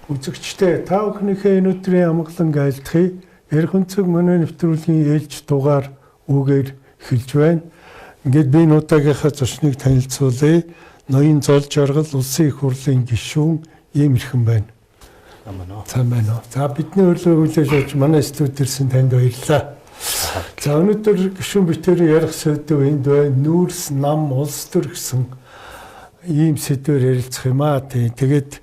Үзэгчдээ, та бүхнийхээ энэ өдрийн амгалан айлтгая. Ярих өнцөг манай нэвтрүүлгийн ээлж дугаар үгээр эхэлж байна. Ингээд би энэ удаагийнхаа зочныг танилцуулъя. Ноён Зол Жаргал, Улсын их хурлын гишүүн ийм эрхэм байна. Сайн байна уу? Сайн байна уу? За, бидний урилгыг хүлээж авч манай студид ирсэн танд баярлалаа. За, өнөөдөр гишүүн битэрийн ярих сэдэв энд байна. Нүүрс, нам, улс төр гэсэн ийм сэдвээр ярилцах юм аа. Тэгээд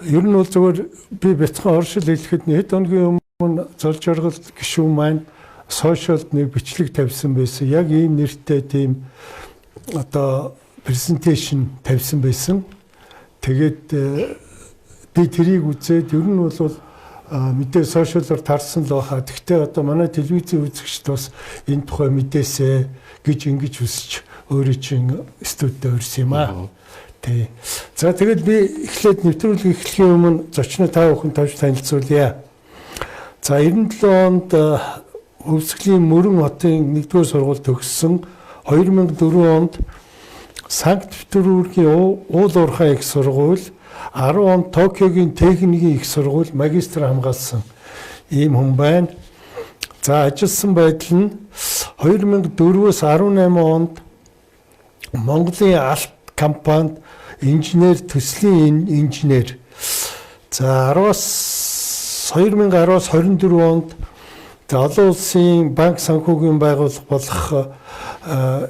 ер нь бол зүгээр би бяцхан оршил хэлэхэд хэд хоногийн өмнө Зол Жаргал гишүүн маань сошиалд нэг бичлэг тавьсан байсан. Яг ийм нэртэй тийм одоо презентацийн тавьсан байсан. Тэгээд би тэрийг үзээд ер нь бол мэдээ сошиалор тарсан л байхаа. Гэхдээ одоо манай телевизийн үзэгчд бас энэ тухай мэдээсэй гэж ингэж хүсэж өөрөө чинь студид өрсөн юм аа. Тий. За, тэгээд би эхлээд нэвтрүүлэг эхлэхийн өмнө зочноо та бүхэн тавьж танилцуулъя. За, 97 онд Хөвсгөлийн Мөрөн хотын 1-р сургууль төгссөн. 2004 онд Санкт Петербургийн уул уурхай их сургууль, 10 онд Токиогийн техникийн их сургууль магистр хамгаалсан ийм хүн байна. За, ажилласан байдал нь 2004-өөс 18 онд Монголын алт компанид инженер, төслийн инженер. За, 10-аас 2010-аас 24 онд олон улсын банк санхүүгийн байгууллага болох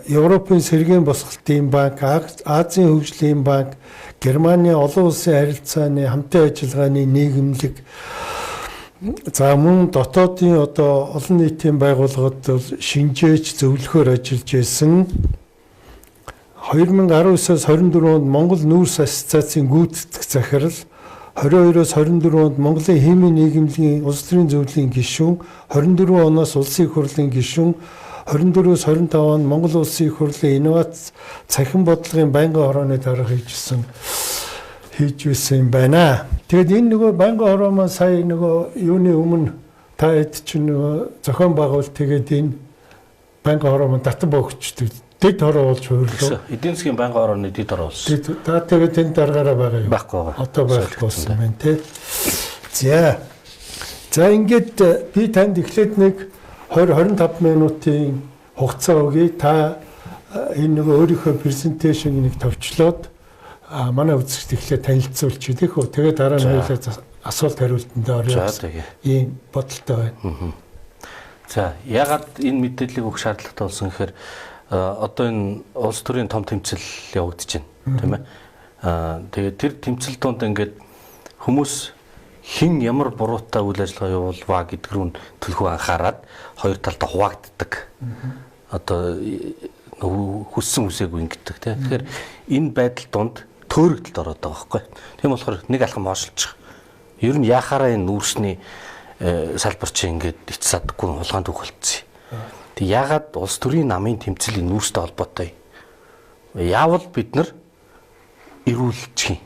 Европын сэргээн босголтын банк, Азийн хөгжлийн банк, Германы олон улсын харилцааны хамтын ажиллагааны нийгэмлэг, за мөн дотоодын одоо олон нийтийн байгууллагад шинжээч, зөвлөхөөр ажиллаж байсан. 2019-оос 24 онд Монгол нүүрс ассоциацийн гүйцэтгэх захирал, 22-оос 24 онд Монголын химийн нийгэмлэгийн улс төрийн зөвлөлийн гишүүн, 24 оноос Улсын их хурлын гишүүн, 24-өөс 25 онд Монгол Улсын их хурлын инновац цахим бодлогын байнгын хорооны дарга хийж байсан юм байна. Тэгээд энэ нөгөө байнгын хороо маань сая нөгөө юуны өмнө та хэд чинь нөгөө зохион байгуулалт тэгээд энэ байнгын хороо маань татан бөөгчдөг. Дэд хороо болж хувирлаа. Эдийн засгийн байнгын хорооны дэд хороо болсон. Та тэгээд энэ даргаараа байгаа юу? Байхгүй байгаа. Одоо байхгүй болсон байна тий. За. За, ингээд би танд эхлээд нэг 20 25 минутын хугацаа өгье. Та энэ нөгөө өөрийнхөө презентацийг нэг товчлоод манай үзэгчид эхлээд танилцуулчих тийх үү. Тэгээд дараа нь хоёулаа асуулт хариултанд орё. За, тэгээ. Ийм бодолтой байна. За, ягаад энэ мэдээллийг өгөх шаардлагатай болсон гэхээр одоо энэ улс төрийн том тэмцэл явагдаж байна, тийм ээ. Тэгээд тэр тэмцэл донд ингээд хүмүүс хэн ямар буруутай үйл ажиллагаа явуулваа гэдэг рүү төлхөө анхаарад хоёр талдаа хуваагддаг. Одоо хүссэн хүсээгүй ингэдэг, тийм. Тэгэхээр энэ байдал донд төөрөгдөлд ороод байгаа байхгүй. Тийм болохоор нэг алхам хойшилчих. Ер нь яхаараа энэ нүүрсний салбар чинь ингээд ич садаггүй хулгаан түүх болцсон. Тэг яагаад улс төрийн намын тэмцэл энэ нүүрстэй холбоотой юм? Яавал бид нар эрүүлчих юм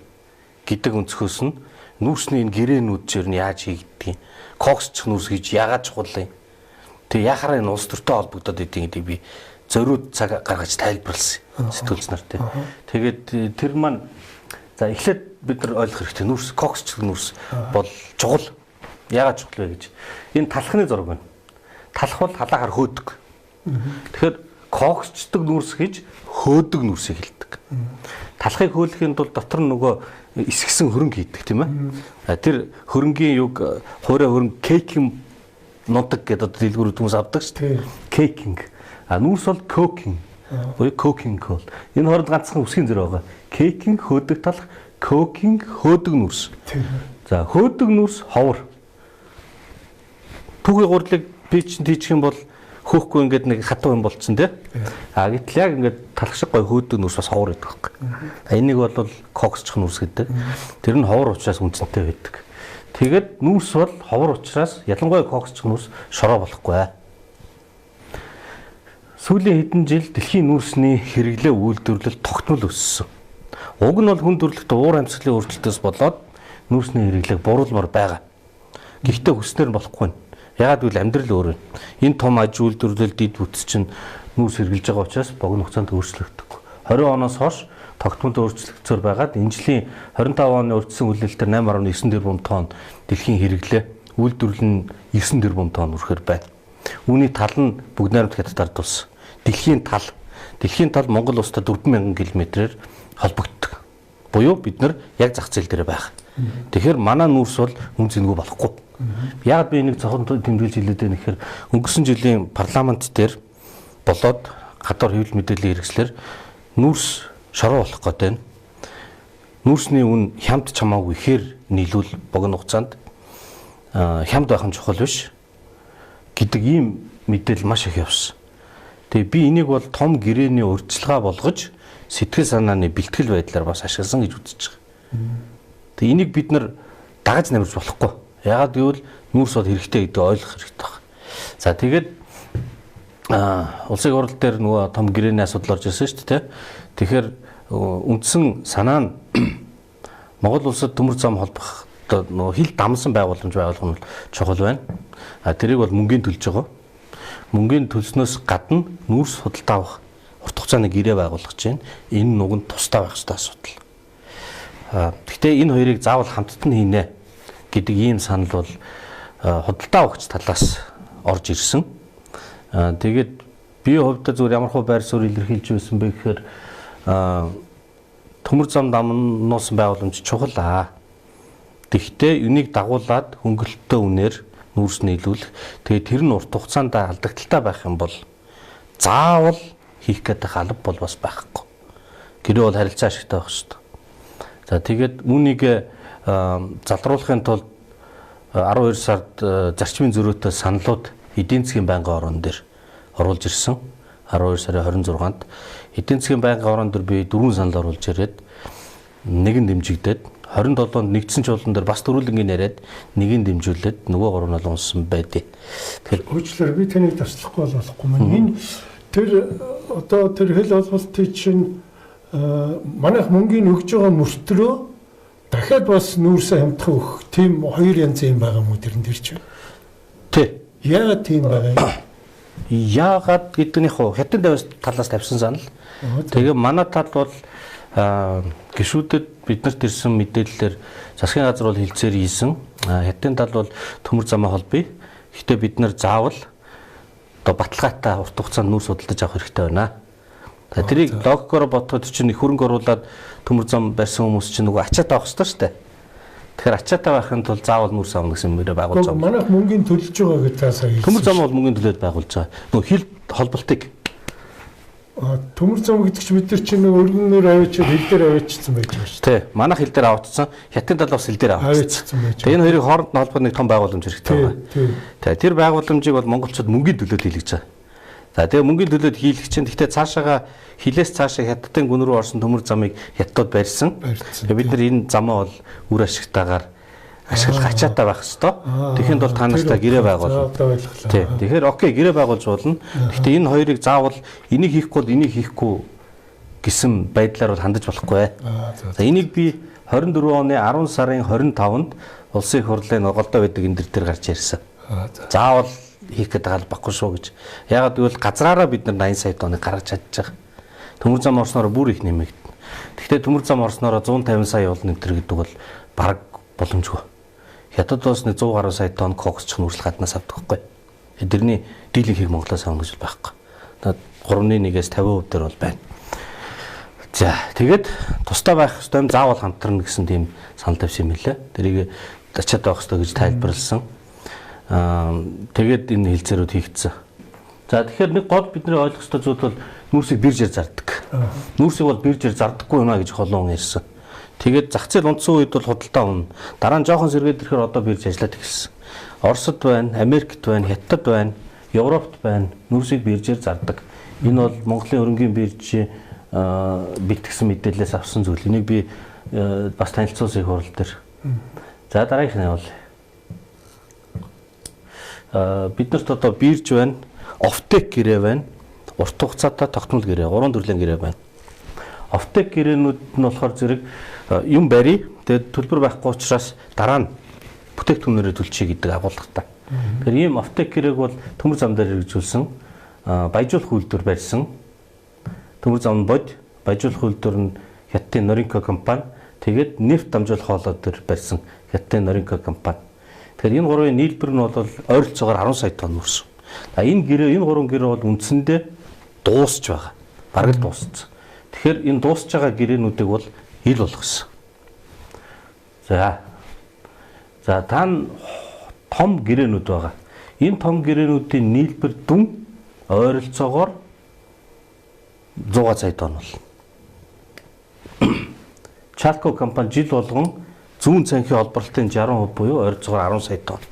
гэдэг өнцгөөс нь нүүрсний энэ гэрээнүүд чинь ер нь яаж хийгддэг юм? Коксчих нүүрс гэж яагаад чухал юм? Тэг яхаараа энэ улс төртэй холбогдоод идэв гэдэг би зориуд цаг гаргаж тайлбарласан сэтгүүлч нартай. Тэгээд тэр маань, за, эхлээд бид нар ойлгох хэрэгтэй, нүүрс, коксчих нүүрс бол чухал. Яагаад чухал вэ гэж. Энэ талхны зураг байна. Талх бол халаахаар хөөдөг. Тэгэхээр коксчдаг нүүрс гэж хөөдөг нүүрсийг хэлдэг. Талхыг хөөлөхийн тулд дотор нь нөгөө эсгсэн хөрөнгө хийдэг, тийм ээ. Тэр хөрөнгийн юг хуурай хөрөнгө caking нудаг гэдэг одоо дэлгүүрүүд хүмүүс авдаг шүү дээ. Caking. А нүүрс бол coking. Буюу coking coal. Энэ хооронд ганцхан үсгийн зэрэг байгаа. Caking хөөдөг талх, coking хөөдөг нүүрс. За, хөөдөг нүүрс ховор. Түүхий гурлыг би чинь тийчих юм бол хөөхгүй ингээд нэг хатуу юм болцсон, тий. А гэтэл яг ингээд талх шиг гой хөөдөг нүүрс бас ховор гэдэг байхгүй. А энийг бол коксчих нүүрс гэдэг. Тэр нь ховор учраас үнцэнтэй байдаг. Тэгээд нүүрс бол ховор учраас ялангуяа коксчих нүүрс шороо болохгүй. Сүүлийн хэдэн жил дэлхийн нүүрсний хэрэглээ, үйлдвэрлэл тогтмол өссөн. Уг нь бол хүн төрөлхтөө уур амьсгалын өөрчлөлтөөс болоод нүүрсний хэрэглээг буруулмаар байгаа. Гэхдээ хүснээр нь болохгүй. Ягаад гэвэл амьдрал өөр юм. Энэ том аж үйлдвэрлэл, дэд бүтц чинь нүүрс хэрэглэж байгаа учраас богино хугацаанд өөрчлөгдөхгүй. 20 оноос хойш Тогтмол өөрчлөгдсөөр байгаад энэ жилийн 25 оны урьдчилан хүлээлтээр 8.9 тэрбум тонн дэлхийн хэрэглээ, үйлдвэрлэл нь 9 тэрбум тонн хүрэхээр байна. Үүний тал нь бүгд найрамдах Хятад ард улс. Дэлхийн тал Монгол улстай 4000 км-ээр холбогддог. Буюу бид нар яг зах зээл дээр байх. Тэгэхээр манай нүүрс бол үн цэнгүй болохгүй. Яагаад би энийг цохон тэмдэглэж хэлээд байна гэхээр өнгөрсөн жилийн парламент дээр болоод гадуур хэвлэл мэдээллийн хэрэгслэр нүүрс шороо болох гээд байна. Нүүрсний үн хямд чамаагүй ихээр нийлүүл богино хугацаанд хямд байх нь чухал биш гэдэг ийм мэдээлэл маш их явсан. Тэгээ би энийг бол том гэрээний урьдчилгаа болгож сэтгэл санааны бэлтгэл байдлаар бас ашигласан гэж үзэж байгаа. Тэгээ энийг бид нар дагаж намирч болохгүй. Яагаад гэвэл нүүрс бол хэрэгтэй гэдэг ойлгох хэрэгтэй байна. За тэгээд улсын хурал дээр нөгөө том гэрээний асуудал орж ирсэн шүү дээ. Тэгэхээр үндсэн санаа нь Монгол улсад төмөр зам холбох одоо нөгөө хил дамсан байгууламж байгуулах нь чухал байна. А тэрийг бол мөнгөний төлж байгаа. Мөнгөний төлснөөс гадна нүүрс худалдаа авах урт хугацааны гэрээ байгуулах чинь энэ нуг нь тусдаа байх ёстой асуудал. Гэхдээ энэ хоёрыг заавал хамтд нь хийнэ гэдэг ийм санал бол худалдаа авахч талаас орж ирсэн. Тэгээд би хувьдаа зүгээр ямар хөө байр суурь илэрхийлж байсан бэ гэхээр төмөр зам дамнуулсан байгууламж чухал аа. Тэгэхдээ энийг дагуулад хөнгөлөлттэй үнээр нүүрс нийлүүлэх. Тэгээд тэр нь урт хугацаанд алдагдaltaй байх юм бол заавал хийх гэдэг алба бол бас байхгүй. Гэрээ бол харилцаа ашигтай байх шүү дээ. За тэгээд үүнийг залруулахын тулд 12 сард зарчмын зөрүүтэй саналууд эдийн засгийн байнгын орон дээр оруулж ирсэн. 12 сарын 26-нд эдийн засгийн байнгын орон дээр би 4 санал оруулж ирээд нэгэн дэмжигдээд 27-нд нэгдсэн чуулган дээр бас дөрвөлнгийн яриад нэгийг дэмжүүлээд нөгөө гурав нь унсан байдیں۔ Тэгэхээр уучлаарай би таныг таслахгүй бол болохгүй маань. Энэ тэр одоо тэр хэл холболтыг чинь манайх мөнгөний өгж байгаа мөртрөө дахиад бас нүүрсээ хямдхан өгөх тийм хоёр янзын юм байгаа мó тэрэн дээр чинь. Тий. Яагаад тийм байгаа юм? Яагаад гэдэг нь яг хятад давс талаас тавьсан санал. Тэгээ манай тал бол гишүүдэд биднэрт ирсэн мэдээллээр засгийн газар бол хилцээр хийсэн. Хятадын тал бол төмөр замаа холбоё. Гэхдээ бид нар заавал одоо баталгаатай урт хугацаанд нүүрс худалдаж авах хэрэгтэй байна. За тэрийг логикоор бодоход чинь их хөрөнгө оруулаад төмөр зам барьсан хүмүүс чинь нөгөө ачаатай авах хэрэгтэй шүү дээ. Тэгэхээр ачаатай байхын тулд заавал нүүрс авна гэсэн мөрөө байгуулж байгаа. Манайх мөнгөний төлж байгаа гэж та сая хэлсэн. Төмөр зам бол мөнгөний төлөөд байгуулж байгаа. Нөгөө хил холболтыг төмөр зам гэдэг чинь бид нар чинь нэг өргөнөөр аваачаад хил дээр аваачсан байж байгаа шүү дээ. Тий. Манайх хил дээр аваачсан, хятадын тал бас хил дээр аваачсан байж байгаа. Тэгээ энэ хоёрыг хооронд нь холбох нэг том байгууламж хэрэгтэй байгаа. Тий. Тэр байгууламжийг бол монголчууд мөнгөний төлөөд хийлгэж байгаа. За тэгээ мөнгөний төлөөд хийлгэх чинь гэхдээ цаашаага хилээс цаашаа хятадын гүн рүү орсон төмөр замыг хятадууд барьсан. Тэгээ бид нар энэ замаа бол үр ашигтайгаар ашиглах ачаатай байх ёстой. Тэгэхэд бол та нартай гэрээ байгуулна. Тий. Тэгэхээр окей гэрээ байгуулж болно. Гэхдээ энэ хоёрыг заавал энийг хийхгүй бол энийг хийхгүй гэсэн байдлаар бол хандаж болохгүй. За энийг би 24 оны 10 сарын 25-нд улсын их хурлын голдоо байдаг энэ дээр гарч ирсэн. Заавал хийх гэдэг албахгүй шүү гэж. Яагаад гэвэл газраараа бид нар 80 сая тонныг гаргаж чадчих. Төмөр зам орсноор бүр их нэмэгдэнэ. Гэхдээ төмөр зам орсноор 150 сая бол нэмтэр гэдэг бол бараг боломжгүй. Хятад улс нэг 100 гаруй сая тонн кокс ч нүүрсэл гаднаас авдаг байхгүй. Тэрний дийлэнхийг Монголоос авах гэж байхгүй. 3.1-ээс 50% дээр бол байна. За тэгээд тусдаа байх ёстой юм заавал хамтарна гэсэн тийм санал тавьсан юм лээ. Тэрийг ачаад байх ёстой гэж тайлбарласан. Тэгээд энэ хилцээрүүд хийгдсэн. За тэгэхээр нэг гол бидний ойлгох ёстой зүйл бол нүүрсийг биржээр зардаг. Нүүрсийг бол биржээр зардаггүй юм а гэж холон ярьсан. Тэгээд зах зээл унтсан үед бол худалдаа унна. Дараа нь жоохон сэргээд ирэхээр одоо бирж ажиллаад эхэлсэн. Оросд байна, Америкт байна, Хятадд байна, Европт байна. Нүүрсийг биржээр зардаг. Энэ бол Монголын хөрөнгийн биржийн бэлтгэсэн мэдээлэлээс авсан зүйл. Энийг би бас танилцуулсан их хурал дээр. За дараагийнх нь бол биднэрт одоо бирж байна, офтек гэрээ байна, урт хугацаатай тогтмол гэрээ, гурван төрлийн гэрээ байна. Офтек гэрээнүүд нь болохоор зэрэг юм барь, тэгээд төлбөр байхгүй учраас дараа нь бүтээгдэхүүнээрээ төлчихье гэдэг агуулгатай. Тэгэхээр ийм офтек гэрээг бол төмөр зам дээр хэрэгжүүлсэн, баяжуулах үйлдвэр барьсан. Төмөр зам нь бод, баяжуулах үйлдвэр нь Хятадын Norinco компани, тэгээд нефть дамжуулах хоолой дээр барьсан Хятадын Norinco компани. Тэгэхээр энэ гурвын нийлбэр нь бол ойролцоогоор 10 сая тонн нүүрс. За энэ гэрээ, энэ гурван гэрээ бол үндсэндээ дуусч байгаа. Бараг л дууссан. Тэгэхээр энэ дуусч байгаа гэрээнүүдийг бол ил болгосон. За. За та нь том гэрээнүүд байгаа. Энэ том гэрээнүүдийн нийлбэр дүн ойролцоогоор 100 сая тонн болно. Chalco компани жил болгон зүүн цанхийн олборлолтын 60% буюу ойролцоогоор 10 сая тонн.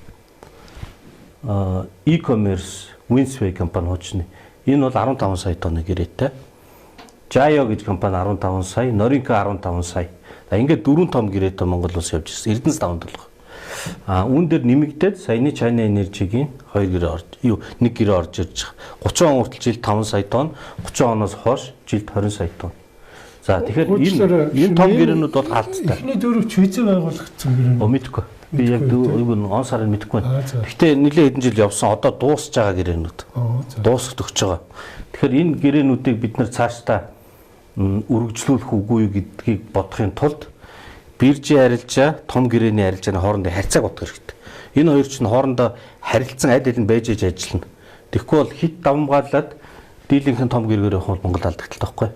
E-commerce Winsway компани хуучны. Энэ бол 15 сая тонны гэрээтэй. Jayo гэж компани 15 сая, Norinco 15 сая. За ингээд дөрвөн том гэрээтэй Монгол улс явж ирсэн. Эрдэнэс таван толгой. А үүн дээр нэмэгдээд саяны China Energy-гийн 2 гэрээ орж, 1 гэрээ орж ирж байгаа. 30 он хүртэл жилд 5 сая тонн, 30 оноос хойш жилд 20 сая тонн. За тэгэхээр энэ том гэрээнүүд бол хаалттай. Эхний дөрөв ч хэзээ байгуулагдсан гэрээ. Мэдэхгүй. Би яг он сарыг мэдэхгүй байна. Гэхдээ нэлээд хэдэн жил явсан. Одоо дуусж байгаа гэрээнүүд. Дуусах төгсөж байгаа. Тэгэхээр энэ гэрээнүүдийг бид нар цаашдаа үргэлжлүүлэх үгүй юу гэдгийг бодохын тулд биржийн арилжаа, том гэрээний арилжааны хоорондын харьцааг бодох хэрэгтэй. Энэ хоёр чинь хоорондоо харилцан аль аль нь байж аж ажиллана. Тэгэхгүй бол хит давмгаалаад дийлэнхэн том гэргээр явах бол Монгол алдагдaltaй байхгүй.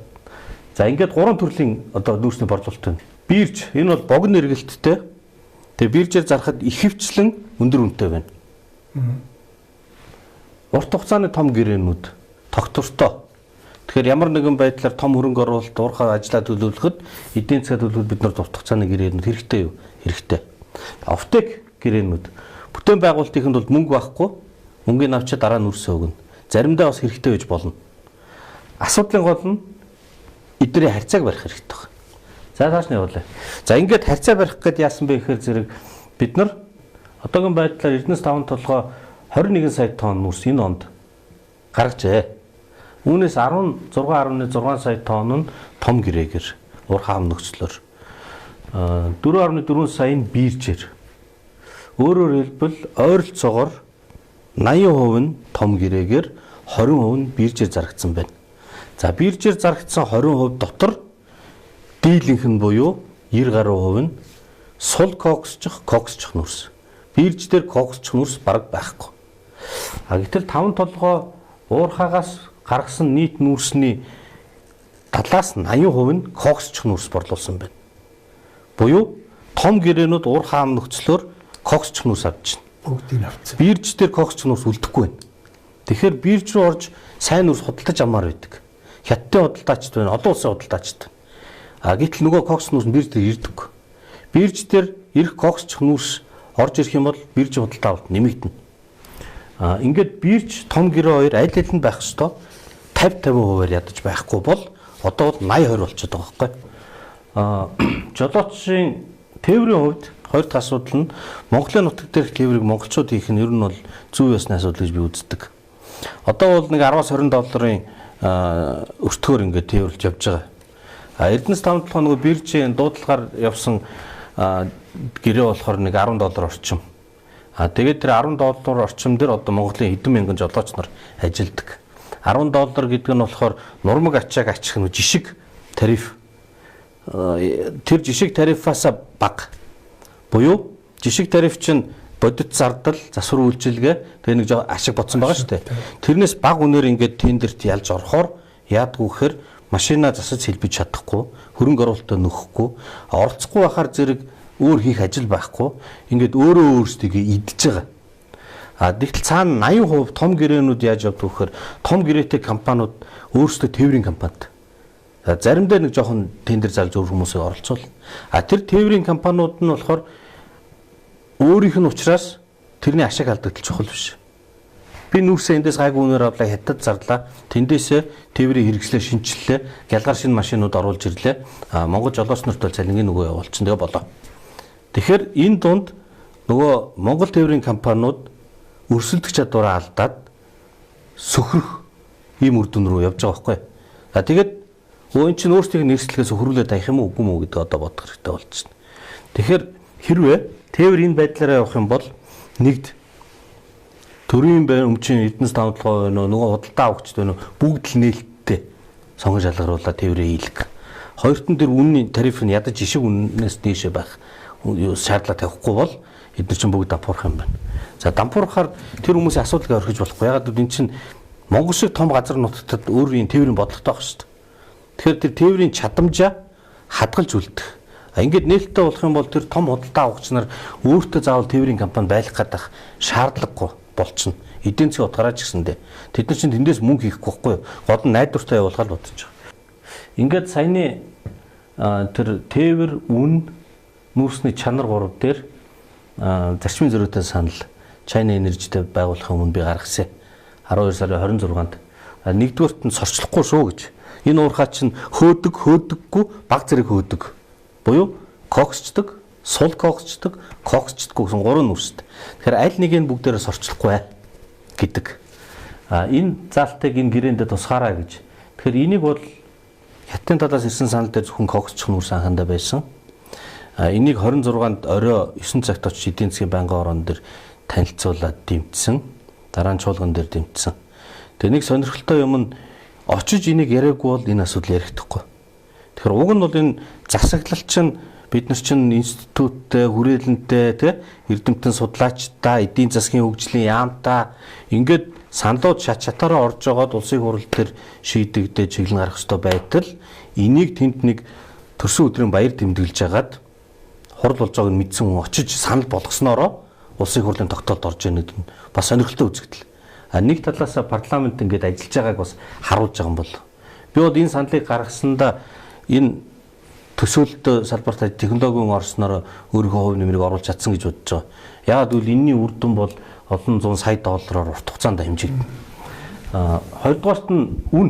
За ингээд гурван төрлийн одоо нүүрсний борлуулалт байна. Бирж энэ бол богино эргэлттэй. Тэгээ биржээр зархад ихэвчлэн өндөр үнэтэй байна. Урт хугацааны том гэрээнүүд тогтвортой. Тэгэхээр ямар нэгэн байдлаар том хөрөнгө оруулалт, уурхай ажлаа төлөвлөхөд, эдийн засгаа төлөвлөхөд бид нар урт хугацааны гэрээнүүд хэрэгтэй юу? Хэрэгтэй. Офтек гэрээнүүд бүтээн байгуулалтынд бол мөнгө байхгүй. Мөнгийг авчид дараа нүүрсээ өгнө. Заримдаа бас хэрэгтэй байж болно. Асуудлын гол нь эдний харьцааг барих хэрэгтэй байна. За цааш нь явуулъя. За ингээд харьцаа барих гээд яасан бэ гэхээр зэрэг бид нар одоогийн байдлаар Эрдэнэс таван толгой 21 сая тонн нүүрс энэ онд гаргажээ. Үүнээс 16.6 сая тонн нь том гэрээгээр уурхай ам нөхцлөөр 4.4 сая нь биржээр. Өөрөөр хэлбэл ойролцоогоор 80% нь том гэрээгээр 20% нь биржээр зарагдсан байна. За биржээр зарагдсан 20% дотор дийлэнх нь буюу 90 гаруй хувь нь сул коксчих, коксчих нүүрс. Бирж дээр коксчих нүүрс бараг байхгүй. А гэтэл таван толгой уурхаагаас гаргасан нийт нүүрсний 70-аас 80% нь коксчих нүүрс борлуулсан байна. Буюу том гэрээнүүд уурхай ам нөхцлөөр коксчих нүүрс авч байна. Бүгдийг авцсан. Бирж дээр коксчих нүүрс үлдэхгүй байна. Тэгэхээр бирж рүү орж сайн нүүрс худалдаж авмаар байдаг. Хятадын худалдаачд байна, олон улсын худалдаачд байна. А гэтэл нөгөө кокс нүүрс нь бирж дээр ирдэг. Бирж дээр ирэх коксчих нүүрс орж ирэх юм бол биржийн худалдаа авалт нэмэгдэнэ. А ингээд бирж том гэрээ хоёр аль аль нь байх ёстой 50-50% ядаж байхгүй бол одоо бол 80-20 болчиход байгаа байхгүй. А жолоочийн тээврийн хувьд хоёр дахь асуудал нь Монголын нутаг дээрх тээврийг монголчууд хийх нь ер нь бол зүй ёсны асуудал гэж би үздэг. Одоо бол нэг 10-аас 20 долларын өртгөөр ингээд тээвэрлж явж байгаа. А Эрдэнэс таван толгой нөгөө биржийн дуудлагаар явсан гэрээ болохоор нэг 10 доллар орчим. А тэгээд тэр 10 доллар орчим дээр одоо Монголын хэдэн мянган жолооч нар ажилладаг. 10 доллар гэдэг нь болохоор нурмаг ачааг ачих нь жишг тариф. Тэр жишг тарифаас бага. Буюу жишг тариф чинь бодит зардал, засвар үйлчилгээ тэгээ нэг жоо ашиг бодсон байгаа шүү дээ. Тэрнээс бага үнээр ингээд тендерт ялж орохоор яадгүй гэхээр машина засаж хэлбэж чадахгүй, хөрөнгө оруулалтаа нөхөхгүй, оролцохгүй байхаар зэрэг өөр хийх ажил байхгүй. Ингээд өөрөө өөрсдийгөө идэж байгаа. А тэгтэл цаана 80% том гэрээнүүд яаж явдаг вэхээр том гэрээтэй компаниуд өөрсдөө тээврийн компанид. Заримдаа нэг жоохон тендер зарлж өөр хүмүүсийг оролцуулна. А тэр тээврийн компаниуд нь болохоор өөрийнх нь учраас тэрний ашиг алдагдал чухал биш. Би нүүрсээ эндээс гайгүй үнээр авлаа, хятад зарлаа. Тэндээсээ тээврийн хэрэгслээ шинэчлэлээ. Гялгаар шинэ машинууд оруулж ирлээ. А Монгол жолооч нарт бол цалингийн нөгөө явуулчихсан. Тэгээ болоо. Тэгэхээр энэ дунд нөгөө Монгол тээврийн компаниуд өрсөлдөх чадвараа алдаад сөхрөх ийм үр дүн рүү явж байгаа байхгүй. За тэгээд өө эн чинь өөрсдийг нэрслэхээс сөхрүүлээд таях юм уу үгүй мүү гэдэг одоо бодох хэрэгтэй болчихно. Тэгэхээр хэрвээ тээвэр энэ байдлаараа явах юм бол нэгд төрийн бай өмчийн Эрдэнэс таван толгой байна уу, нөгөө худалдаа авагчд байна уу, бүгд л нээлттэй сонгон шалгаруулаад тээврээ хийлг. Хоёрт нь тэр үнийн тариф нь ядаж ишиг үнээс дээшээ байх шаардлага тавихгүй бол эдгээр чинь бүгд дампуурах юм байна. За дампуурахаар тэр хүмүүсийн асуудлыг орхиж болохгүй. Ягаад гэвэл эн чинь Монгол шиг том газар нутагтад өөрийн тээврийн бодлоготой байх шүү дээ. Тэгэхээр тэр тээврийн чадамжаа хадгалж үлдэх. А ингээд нээлттэй болох юм бол тэр том худалдаа авахч нар өөртөө заавал тээврийн компани байлгах гэдэг шаардлагагүй болчихно. Эдийн засгийн утгаараа ч гэсэндээ. Тэд нар чинь тэндээс мөнгө хийхгүй байхгүй юу? Гол нь найдвартай явуулахаар бодож байгаа. Ингээд саяны тэр тээвэр, үн, нүүрсний чанар гурав дээр зарчмын зөрүүтэй санал China Energy-тэй байгуулахын өмнө би гаргасан. 12 сарын 26-нд нэгдүгээрт нь сорчлохгүй шүү гэж. Энэ уурхай чинь хөөдөг, хөөдөггүй, баг зэрэг хөөдөг. Буюу коксчдаг, сул коксчдаг, коксчдаггүй гэсэн гурван нүүрстэй. Тэгэхээр аль нэг нь бүгдээрээ сорчлохгүй гэдэг. А энэ заалтыг энэ гэрээндээ тусгаарай гэж. Тэгэхээр энийг бол Хятадын талаас ирсэн санал дээр зөвхөн коксчих нүүрс анхандаа байсан. А энийг 26-нд орой 9 цагт очиж эдийн засгийн байнгын орон дээр танилцуулаад дэмжсэн. Дараа нь чуулган дээр дэмжсэн. Тэгээ нэг сонирхолтой юм нь очиж энийг яриаггүй бол энэ асуудал ярихдаггүй. Тэгэхээр уг нь бол энэ засаглал чинь бид нар чинь институттэй, хүрээлэнтэй, тэ эрдэмтэн судлаачтай, эдийн засгийн хөгжлийн яамтай ингээд саналууд шат шатаараа орж байгаад улсын хурал дээр шийдэгдээ чиглэн гарах ёстой байтал энийг тэнд нэг төрсөн өдрийн баяр тэмдэглэж хагаад хурал болж байгааг нь мэдсэн хүн очиж санал болгосноороо улсын хурлын тогтоолд орж ийн гэдэг нь бас сонирхолтой үзэгдэл. А нэг талаасаа парламент ингээд ажиллаж байгааг бас харуулж байгаа юм бол. Би бол энэ саналыг гаргасандаа энэ төсөөлөлт салбарт технологийн орсноор өөрийнхөө хувь нэмрийг оруулж чадсан гэж бодож байгаа. Яагаад гэвэл энэний үр дүн бол олон зуун сая доллараар урт хугацаанд хэмжигдэнэ. А хоёрдугаарт нь үн.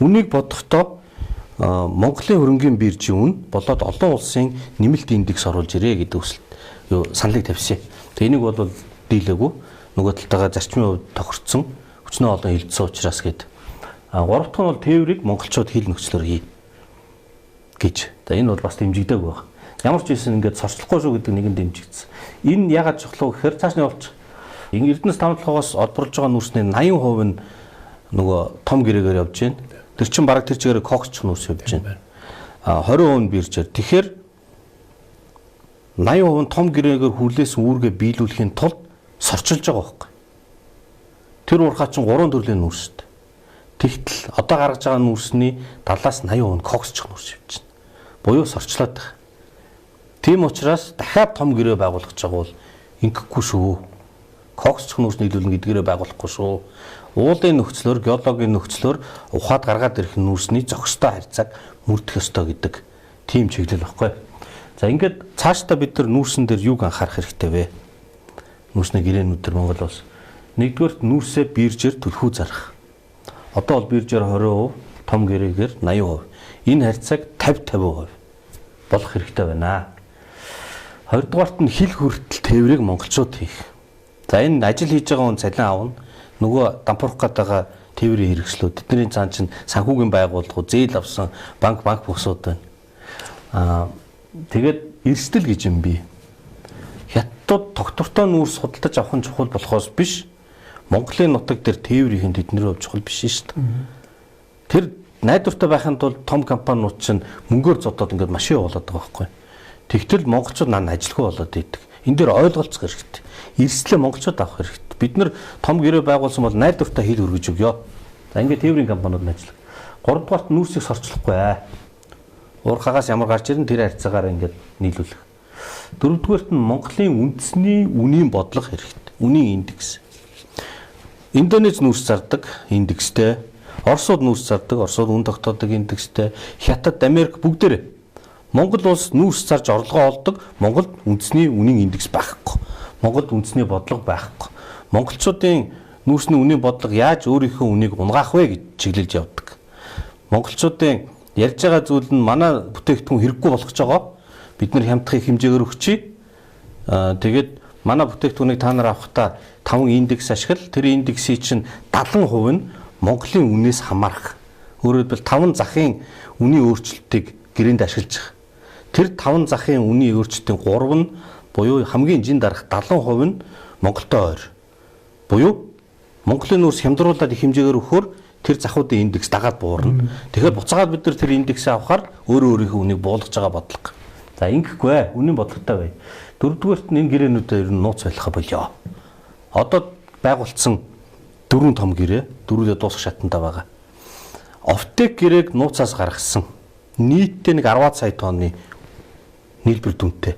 Үнийг бодохдоо Монголын хөрөнгийн биржийн үн болоод олон улсын нэмэлт индекс оруулж ирээ гэдэг өсөлт юу саналыг тавьсан. Тэгээ энийг бол дийлээгүй. Нөгөө талтайгаа зарчмын хувьд тохирцсон өчнөө олон хилцсэн учраас гээд. А гурав дахь нь бол тээврийг монголчууд хил нөхцлөөр хий гэж. За энэ бол бас дэмжигдээгүй байна. Ямар ч байсан ингээд сорчлохгүй шүү гэдэг нэгэн дэмжигдсэн. Энэ ягаад чухал вэ гэхээр цааш нь явуулчих. Эрдэнэс тавталгоогоос олборлож байгаа нүүрсний 80% нь нөгөө том гэрээгээр явж байна. Тэр чинь бараг тэр чигээр коксчих нүүрс явж байна. А 20% нь биржээр. Тэгэхээр 80% нь том гэрээгээр хүлээсэн үүргээ биелүүлэхийн тулд сорчилж байгаа байхгүй. Тэр уурхай чинь гурван төрлийн нүүрстэй. Тэгтэл одоо гаргаж байгаа нүүрсний 70-аас 80% нь коксчих нүүрс явж байна. Буюу сорчлоод байгаа. Тийм учраас дахиад том гэрээ байгуулах гэж байгаа бол ингэхгүй шүү. Коксчих нүүрс нийлүүлнэ гэдгээрээ байгуулахгүй шүү. Уулын нөхцлөөр, геологийн нөхцлөөр ухаад гаргаад ирэх нүүрсний зохистой харьцааг мөрдөх ёстой гэдэг тийм чиглэл баггүй. За ингээд цаашдаа бид нар нүүрсэн дээр юуг анхаарах хэрэгтэй вэ? Нүүрсний гэрээнүүд төр Монгол улс. Нэгдүгээрт нүүрсээ биржээр түлхүү зарах. Одоо бол биржээр 20%, том гэрээгээр 80%. Энэ харьцааг 50-50% болох хэрэгтэй байна. Хоёрдугаарт нь хил хүртэл тээврийг монголчууд хийх. За энэ ажил хийж байгаа хүн цалин авна. Нөгөө дампуурах гээд байгаа тээврийн хэрэгслүүд тэдний цаан чинь санхүүгийн байгууллагууд зээл авсан банк бусууд байна. Аа тэгээд эрсдэл гэж юм бий. Хятадууд тогтвортой нүүрс худалдаж авах нь чухал болохоос биш. Монголын нутаг дээр тээврийн тэдний хувьд чухал биш шүү дээ. Тэр найдвартай байхын тулд том компаниуд чинь мөнгөөр зодоод ингээд машин явуулаад байгаа байхгүй. Тэгтэл монголчууд наа ажилгүй болоод идэг. Энэ дээр ойлголцох хэрэгтэй. Эрсдлээ монголчууд авах хэрэгтэй. Бид нар том гэрээ байгуулсан бол найдвартай хил өргөж өгөө. За ингээд тээврийн компаниуд нь ажиллах. Гуравдугаарт нүүрсийг сорчлохгүй. Уурхагаас ямар гарч ирэн тэр харьцаагаар ингээд нийлүүлэх. Дөрөвдүгээрт нь Монголын үндэсний үнийн бодлого хэрэгтэй. Үнийн индекс. Индонез нүүрс зардаг индекстэй, Оросууд нүүрс зардаг, Оросууд үн тогтоодог индекстэй, Хятад, Америк бүгдээрээ Монгол улс нүүрс зарж орлогоо олдог. Монголд үндэсний үнийн индекс байхгүй. Монголд үндэсний бодлого байхгүй. Монголчуудын нүүрсний үнийн бодлого яаж өөрийнхөө үнийг унгаах вэ гэж чиглэлж явдаг. Монголчуудын ярьж байгаа зүйл нь манай бүтээгдэхүүн хэрэггүй болох гэж байгаа. Бид нар хямдхыг хэмжээгээр өгчий. Тэгээд манай бүтээгдэхүүнийг та нар авахдаа 5 индекс ашигла. Тэр индексийн чинь 70% нь Монголын үнээс хамаарах. Өөрөөр хэлбэл 5 захын үнийн өөрчлөлтийг гэрээнд ашиглаж байгаа. Тэр 5 захын үнийн өөрчлөлтийн 3 нь буюу хамгийн жин дарах 70% нь Монголтой ойр. Буюу Монголын нүүрс хямдруулаад их хэмжээгээр өгөхөөр Тэр захуудын индекс дагаад буурна. Тэгэхээр буцаагаад бид нар тэр индексээ авахар өөрөө өөрийнхөө үнийг буулгаж байгаа бодлого. За ингэхгүй үнийн бодлоготой бай. Дөрөвдүгээрт нь энэ гэрээнүүдээ ер нь нууц байлгах болио. Одоо байгуулсан 4 том гэрээ дөрүүдээ дуусах шатанда байгаа. Офтек гэрээг нууцаас гаргасан. Нийтдээ нэг 10 сая тонны нийлбэр дүнтэй.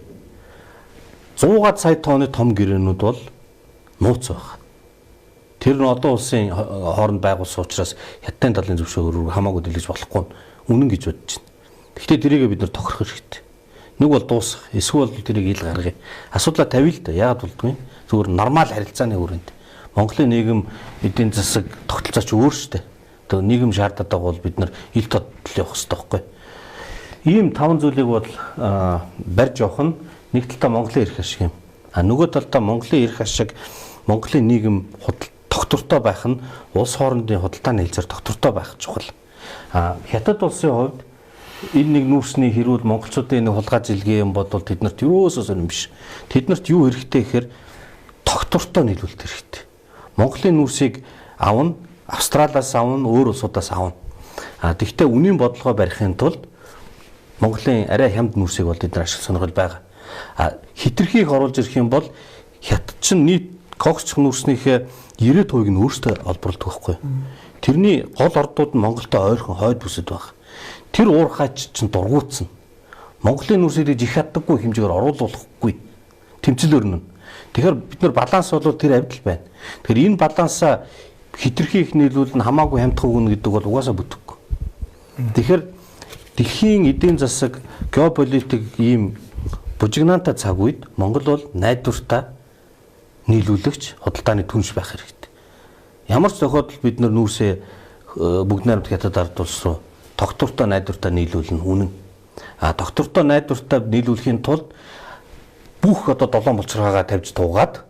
100 сая тонны том гэрээнүүд бол нууц байна. Тэр нь олон улсын хооронд байгуулсан учраас хятадын талын зөвшөөрөөр хамаагүй дэлгэж болохгүй үнэн гэж бодож байна. Гэхдээ тэрийг бид нар тохирох хэрэгтэй. Нэг бол дуусах, эсвэл тэрийг ил гаргая. Асуудлаа тавь л да. Яагаад болдгүй юм? Зүгээр нормал харилцааны хүрээнд. Монголын нийгэм эдийн засаг тогтолцооч өөр шүү дээ. Одоо нийгэм шаардаад байгаа бол бид нар ил тодтол явах хэрэгтэй байхгүй. Ийм таван зүйлийг бол барьж явах нь нэг талдаа Монголын эрх ашиг юм. А нөгөө талдаа Монголын эрх ашиг, Монголын нийгэм худал тогтвортой байх нь улс хоорондын худалдааны хэлцээр тогтвортой байх чухал. А Хятад улсын хувьд энэ нэг нүүрсний хэрүүл монголчуудын нэг хулгай зэлгээ юм бодвол тэднэрт юусоо сонирн биш. Тэднэрт юу хэрэгтэй гэхээр тогтвортой нийлүүлэлт хэрэгтэй. Монголын нүүрсийг авна, Австралиас авна, өөр улсуудаас авна. А тэгвэл үнийн бодлогоо барихын тулд Монголын арай хямд нүүрсийг бол тэд нар ашиглах сонирхол байгаа. А хитрхийг оруулж ирэх юм бол Хятад чинь нийт коксч нүүрснийхээ 90% нь өөрсдөө олборлдог байхгүй. Тэрний гол ордууд нь Монголтой ойрхон хойд бүсэд байна. Тэр уурхайч чинь дургуутсан. Монголын нүүрсийг их хаддаггүй хэмжээгээр оруулахгүй. Тэмцэл өрнө. Тэгэхээр бид нар баланс бол тэр авдал байна. Тэгэхээр энэ балансаа хитрхи их нийлүүл нь хамаагүй хямдхан өгнө гэдэг бол угаасаа бүтэхгүй. Тэгэхээр дэлхийн эдийн засаг, геополитик ийм бужигнаантай цаг үед Монгол бол найдвартай нийлүүлэгч, худалдааны түнш байх хэрэгтэй. Ямар ч тохиолдолд бид нар нүүрсээ бүгд найрамд Хятад ард улс руу тогтвортой найдвартай нийлүүлнэ үнэн. А тогтвортой найдвартай нийлүүлэхийн тулд бүх одоо долоон булчирхаагаа тавьж туугаад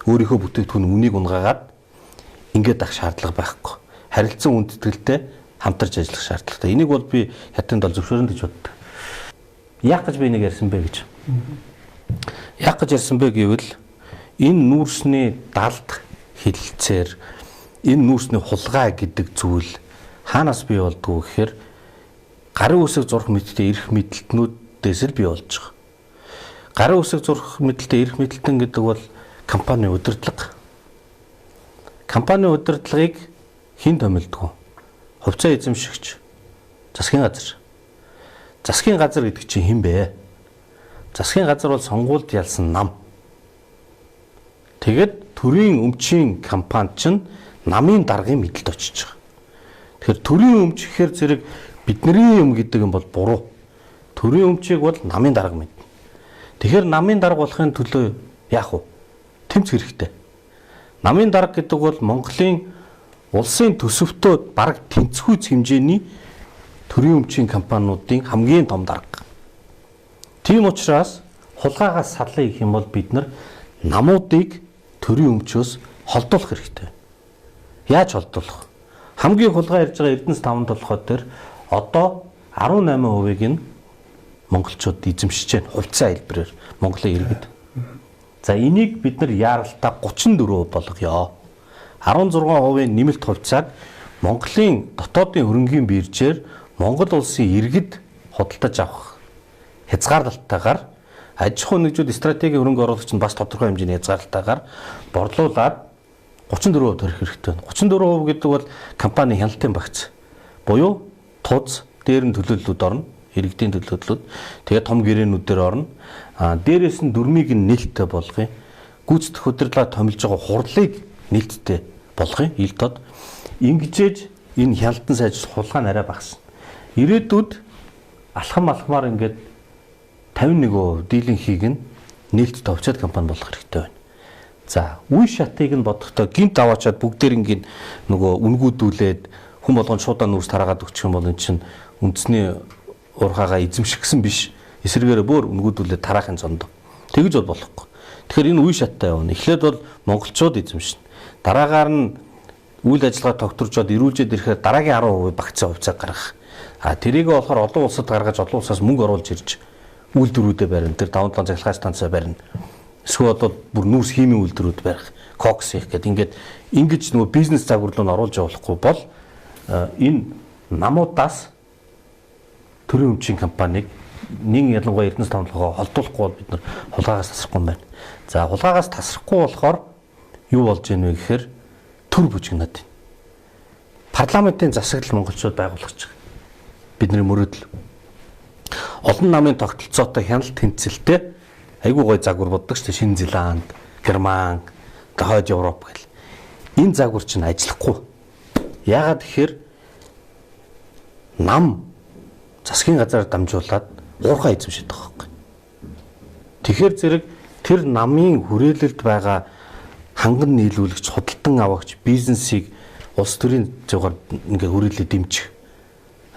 өөрийнхөө бүтээгдэхүүн үнийг унгаагаад ингээд ах шаардлага байхгүй. Харилцан хүндэтгэлтэй хамтарч ажиллах шаардлагатай. Энийг бол би Хятадын дол зөвшөөрнө гэж боддог. Яах гэж би энийг ярьсан бэ гэж. Яах гэж ярьсан бэ гэвэл энэ нүүрсний далд хилэлцээр энэ нүүрсний хулгай гэдэг зүйл хаанаас бий болдгоо гэхээр гарын үсэг зурх мэдтэй эрх мэдэлтнүүдээс л бий болж байгаа. Гарын үсэг зурх мэдэлтэй эрх мэдэлтэн гэдэг бол компани удирдлага. Компани удирдлагыг хэн томилдог вэ? Хувьцаа эзэмшигч, засгийн газар. Засгийн газар гэдэг чинь хэн бэ? Засгийн газар бол сонгуульд ялсан нам. Тэгээд төрийн өмчийн компани чинь намын даргын мэдлэлд очиж байгаа. Тэгэхээр төрийн өмч гэхээр зэрэг бидний юм гэдэг юм бол буруу. Төрийн өмчийг бол намын дарга мэднэ. Тэгэхээр намын дарга болохын төлөө яах вэ? Тэмц хэрэгтэй. Намын дарга гэдэг бол Монголын улсын төсөвтөө бараг тэнцвүүц хэмжээний төрийн өмчийн компаниудын хамгийн том дарга. Тийм учраас хулгайгаас салъя гэх юм бол бид нар намуудыг төрийн өмчөөс холдуулах хэрэгтэй. Яаж холдуулах? Хамгийн хулгай ярьж байгаа Эрдэнэс 5 толгой дээр одоо 18%-ийг нь монголчууд эзэмшиж байна. Хувьцаа хэлбэрээр Монголын иргэд. За энийг бид нар яаралтай 34% болгоё. 16% нэмэлт хувьцааг Монголын дотоодын хөрөнгийн биржээр Монгол улсын иргэд худалдаж авах хязгаарлалттайгаар аж ахуйн нэгжүүд стратегийн хөрөнгө оруулагч нь бас тодорхой хэмжээний хязгаарлалтайгаар борлуулад 34% төрөх хэрэгтэй байна. 34% гэдэг бол компани хяналтын багц буюу туз дээр нь төлөөллүүд орно, иргэдийн төлөөллүүд. Тэгээд том гэрээнүүд дээр орно. А дээрээс нь дүрмийг нь нээлттэй болгоё. Гүйцэтгэх удирдлага томилж байгаа хурлыг нээлттэй болгоё. Ил тод ингэжээж энэ хяналтан сайжруулах хулгай нь арай багасна. Ирээдүйд алхам алхмаар ингээд 51% дийлэнхийг нь нээлттэй хувьцаат компани болох хэрэгтэй байна. За, үе шатыг нь бодохдоо гинт аваачаад бүгдээрингийн нөгөө үнгүүдүүлээд хүн болгон шуудаа нүүрс тараагаад өгчих юм бол эн чинь үндэсний уурхаагаа эзэмших гэсэн биш. Эсвэргээрээ бүр үнгүүдүүлээд тараахын зондоо. Тэгж бол болохгүй. Тэгэхээр энэ үе шаттай явна. Эхлээд бол монголчууд эзэмшинэ. Дараагаар нь үйл ажиллагаа тогтворжоод эрүүлжээд ирэхээр дараагийн 10% багцсан хувьцааг гаргах. А тэрийг болохоор олон улсад гаргаж олон улсаас мөнгө оруулж ирж үйлдвэрүүдээ барина. Тэр 5-7 цахилгаан станцаа барина. Эсвэл бол бүр нүүрс химийн үйлдвэрүүд барих, кокс хийх гэдэг ингээд ингэж нөгөө бизнес загвар руу оруулж явуулахгүй бол энэ намуудаас төрийн өмчийн компанийг нин ялангуяа Эрдэнэс таван толгойгоо холдуулахгүй бол бид нар хулгайгаас тасрахгүй юм байна. За хулгайгаас тасрахгүй болохоор юу болж ийн вэ гэхээр төр бүжигнаад байна. Парламентын засаглал монголчууд байгуулах гэж байгаа. Бидний мөрөөдөл. Олон намын тогтолцоотой хяналт тэнцэлтэй айгүй гой загвар боддог шүү дээ. Шинэ Зеланд, Герман, хойд Европ гэл. Энэ загвар чинь ажиллахгүй. Яагаад гэхээр нам засгийн газраар дамжуулаад уурхай эзэмшиж байгаа байхгүй. Тэгэхээр зэрэг тэр намын хүрээлэлд байгаа ханган нийлүүлэгч, худалдан авагч, бизнесийг улс төрийн зугаар ингээ хүрээлэлд дэмжих.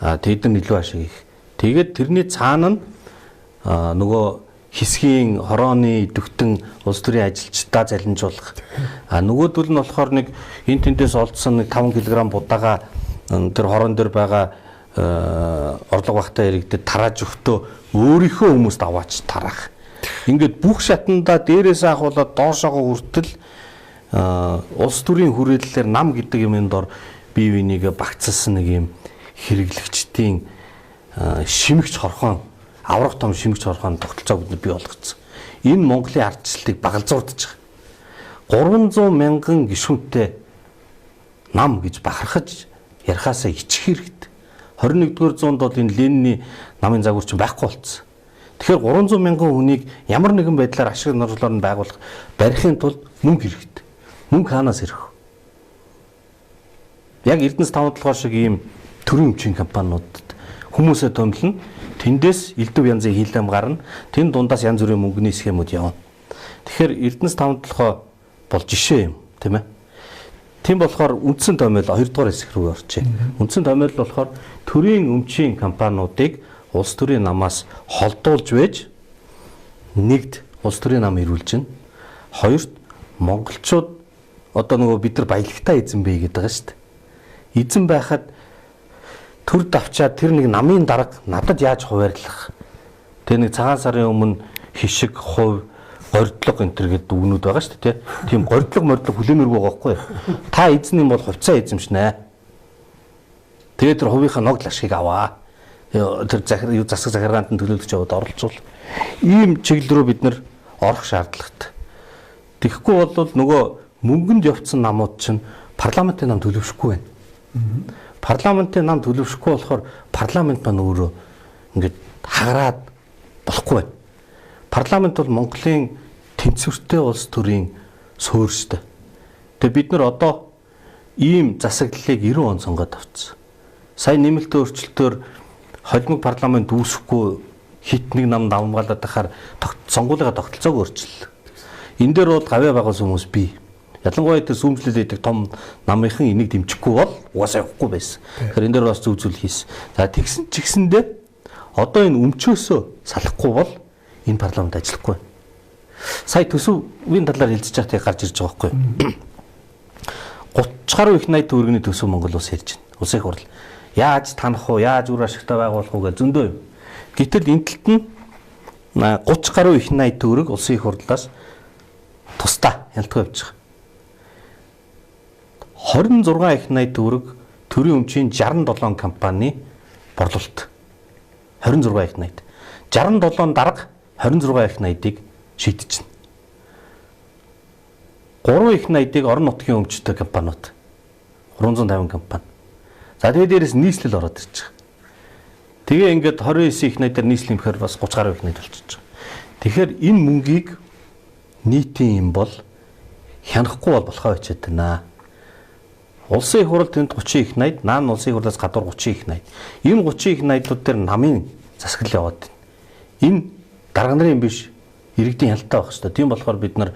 Тэд нар илүү ашиг хийх. Тэгээд тэрний цаана нь нөгөө хэсгийн хорооны идэвхтэн улс төрийн ажилчдаа залинжуулах. А нөгөөдөл нь болохоор нэг энэ тэндээс олдсон нэг 5 кг будаага тэр хороон дээр байгаа орлого багтаа иргэдэд тарааж өгтөө өөрийнхөө хүмүүст аваач тараах. Ингээд бүх шатандаа дээрээс ахуулаад доошоогоо хүртэл улс төрийн хүрээллээр нам гэдэг юмын дор бие биенийг багцлсан нэг юм хэрэглэгчдийн шимэгч хорхон, аврах том шимэгч хорхон тогтолцоог бид бий болгоцсон. Энэ Монголын ардчлалыг багалзуурдаж байгаа. 300 мянган гишүүнтэй нам гэж бахархаж ярихаасаа ичих хэрэгтэй. 21-р зуунд бол энэ Ленины намын загвар чинь байхгүй болцсон. Тэгэхээр 300 мянган хүнийг ямар нэгэн байдлаар ашиг орлоор нь байгуулах барихын тулд мөнгө хэрэгтэй. Мөнгө хаанаас ирэх вэ? Яг Эрдэнэс таван толгой шиг ийм төрийн өмчийн компаниудад хүмүүсээ томлно. Тэндээс элдв янзын хилэм гарна. Тэн дундаас янз бүрийн мөнгөний схемүүд явна. Тэгэхээр Эрдэнэс таван толгой бол жишээ юм, тийм ээ. Тийм болохоор үндсэн томьёол 2 дугаар хэсэг рүү орчээ. Үндсэн томьёол болохоор төрийн өмчийн компаниудыг улс төрийн намаас холдуулж байж нэгд улс төрийн нам ирүүлж байна. Хоёрт монголчууд одоо нөгөө бид нар баялагтай эзэн бий гэдэг байгаа шүү дээ. Эзэн байхад төр давчаад тэр нэг намын дарга надад яаж хуваарлах? Тэр нэг цагаан сарын өмнө хишиг, хувь, гордлого энэ төр гэдэг үгнүүд байгаа шүү дээ. Тийм гордлого мордлого хүлээмэргүй байгаа байхгүй юу? Та эзэн юм бол хувьцаа эзэмшнэ. Тэгээд тэр хувийнхаа ногдол ашгийг аваа. Тэр захир засаг захиргаанд нь төлөөлөгч яваад оролцуул. Ийм чиглэл рүү бид нар орох шаардлагатай. Тэгэхгүй бол нөгөө мөнгөнд явцсан намууд чинь парламентын нам төлөвшөхгүй байна. Парламентын нам төлөвшөхгүй болохоор парламент маань өөрөө ингээд хагараад болохгүй байна. Парламент бол Монголын тэнцвэртэй улс төрийн суурь шүү дээ. Тэгээ бид нар одоо ийм засаглалыг 90 он сонгоод авчихсан. Сая нэмэлт өөрчлөлтөөр холимог парламент үүсэхгүй хит нэг нам давмгаалаад байхаар сонгуулийн тогтолцоог өөрчиллөө. Энэ дээр бол гавьяа байгуулсан хүмүүс бий. Ялангуяа тэр сүүмжлэл гэдэг том намынхан энийг дэмжихгүй бол угаасаа явахгүй байсан. Тэгэхээр энэ дээр бас зөв зүйл хийсэн. За тэгсэн ч гэсэндээ одоо энэ өмчөөсөө салахгүй бол энэ парламент ажиллахгүй. Сая төсвийн талаар хэлж байхдаа гарч ирж байгаа байхгүй юу? 30 гаруй их 80 төгрөгийн төсөв Монгол улс ярьж байна. Улсын их хурл. Яаж танах уу, яаж үр ашигтай байгуулах уу гэж зөндөө юм. Гэтэл энэ талд нь 30 гаруй их 80 төгрөг улсын их хурлаас тусдаа хяналтгүй явж байгаа. 26 их 80 төгрөг төрийн өмчийн 67 компани борлуулалт. 26 их 80. 67 дарга 26 их 80-ыг шийдэж байна. 3 их 80-ыг орон нутгийн өмчтэй компаниуд. 350 компани. За тэгээ дээрээс нийслэл ороод ирж байгаа. Тэгээ ингээд 29 их 80 дээр нийслэл нэмэхээр бас 30 гаруй их 80 болчихж байгаа. Тэгэхээр энэ мөнгийг нийтийн юм бол хянахгүй бол болохоо хичээд байна. Улсын их хурал тэнд 30 их 80, наан улсын их хурлаас гадуур 30 их 80. Энэ 30 их 80-ууд дээр намын засаглал яваад байна. Энэ дарга нарын биш, иргэдийн хяналттай байх хэрэгтэй. Тийм болохоор бид нар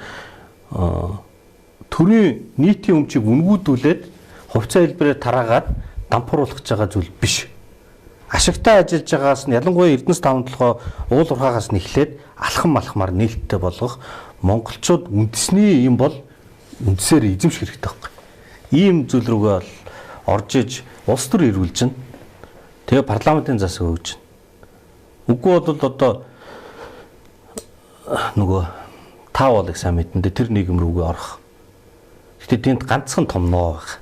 төрийн нийтийн өмчийг үнгүүдүүлээд хувьцаа хэлбэрээр тараагаад дампууруулах гэж байгаа зүйл биш. Ашигтай ажиллаж байгаас нь ялангуяа Эрдэнэс таван толгой уул уурхаагаас нь эхлээд алхам алхмаар нээлттэй болгох монголчууд үндэсний юм бол үндсээр эзэмших хэрэгтэй байхгүй. Ийм зүйл рүүгээ бол орж иж улс төр ирүүлж байна. Тэгээ парламентын засаг өгж байна. Үгүй бол одоо нөгөө та болыг сайн мэдэн дээр тэр нийгэм рүүгээ орох. Гэтэ тэнд ганцхан том ноо байх.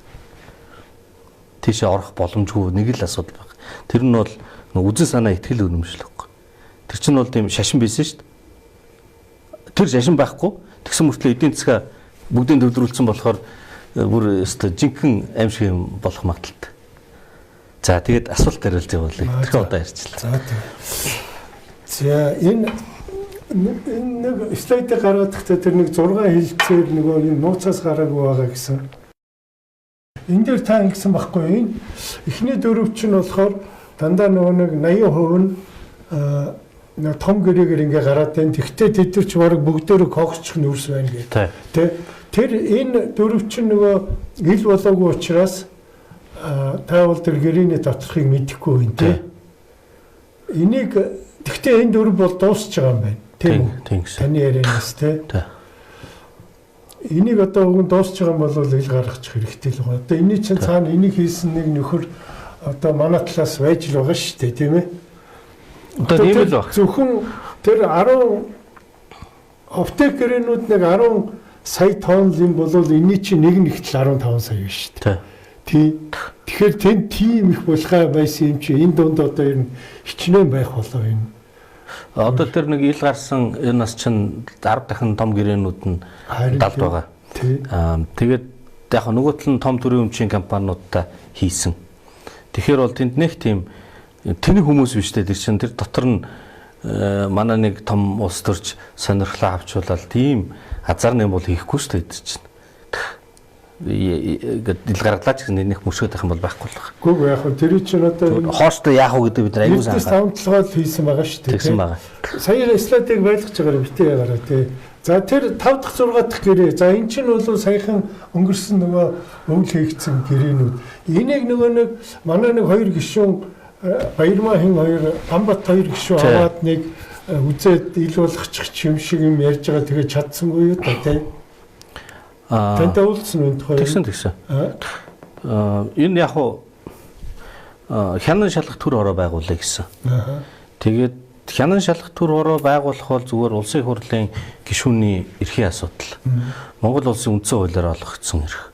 Тийшээ орох боломжгүй нэг л асуудал байна. Тэр нь бол үзэн санаа итгэл үнэмшил байхгүй. Тэр чинь бол тийм шашин байсан шүү дээ. Тэр шашин байхгүй. Тэгсэн мөртлөө эдийн засгаа бүгдийг төвлөрүүлсэн болохоор бүр өстой жинхэнэ аимшиг юм болох магадлалтай. За тэгээд асуулт хариулт явуулъя. Тэгэхээр одоо ярьчлаа. За тийм. За энэ нэг слайдыг гаргаад тахта тэр нэг 6 хэлцээр нөгөө энэ нууцаас гараагүй байгаа гэсэн. Энэ дээр та ингэсэн байхгүй энэ эхний дөрөв чинь болохоор дандаа нөгөө нэг 80% нь нэг том гэрээгээр ингээ гараад байна. Тэгтээ тэд нар ч бараг бүгдөө когсчих нүүрс байна гэх. Тэ. Тэр энэ дөрөв чинь нөгөө ил болоогүй учраас та бол тэр гэрээний доторхыг мэдэхгүй байна тий. Энийг тэгтээ энэ дөрөв бол дуусч байгаа юм байна. Тийм үү? Таны ярианаас тий. Энийг одоо уг нь дуусч байгаа юм бол ил гаргачих хэрэгтэй л байгаа. Одоо энэний чинь цаана энийг хийсэн нэг нөхөр одоо манай талаас байж л байгаа шүү дээ, тийм ээ. Одоо тийм л баг. Зөвхөн тэр 10 оптик гэрээнүүд нэг 10 сая тонн юм бол энэний чинь нэг нэгтэл 15 сая биш шүү дээ. Тий. Тэгэхээр тэнд тийм их булгай байсан юм чи энэ дунд одоо ер нь хичнээн байх болов энэ. Одоо тэр нэг ил гарсан энэ нас чинь 10 дахин том гэрээнүүд нь далд байгаа. Аа тэгээд яг нөгөө тал нь том төрийн өмчийн компаниудтай хийсэн. Тэгэхээр бол тэнд нэг тийм тэнэг хүмүүс биш дээ тэр чинь тэр дотор нь манай нэг том улс төрч сонирхлоо авчуулаад тийм азарны юм бол хийхгүй шүү дээ тэр чинь. Ингээд ил гаргалаа ч гэсэн нэх мөшгöd байх юм бол байхгүй л байна. Үгүй яг хөө тэр чинь одоо хооштой яах вэ гэдэг бид нар аягүй сайн. Тавталгаал хийсэн байгаа шүү дээ. Тэгсэн байгаа. Сая слайдыг байлгаж байгаа битээ ягараа тий. За тэр 5 дахь 6 дахь гэрээ. За эн чинь бол саяхан өнгөрсөн нөгөө өвөл хийгдсэн гэрээнүүд. Энийг нөгөө нэг манай нэг хоёр гишүүн Баярмаа хин хоёр Амбат хоёр гишүүн аваад нэг үзээд ил болгочих юм шиг юм ярьж байгаа тэгээ чадсангүй юу та тий. Тантай уулзсан үнд хоёр. Тэгсэн. Энэ яг уу хянан шалгах төр хороо байгуулъя гэсэн. Тэгээд хянан шалгах төр хороо байгуулах бол зүгээр улсын хурлын гишүүний эрхийн асуудал. Монгол улсын үндсэн хуулиар олгогдсон эрх.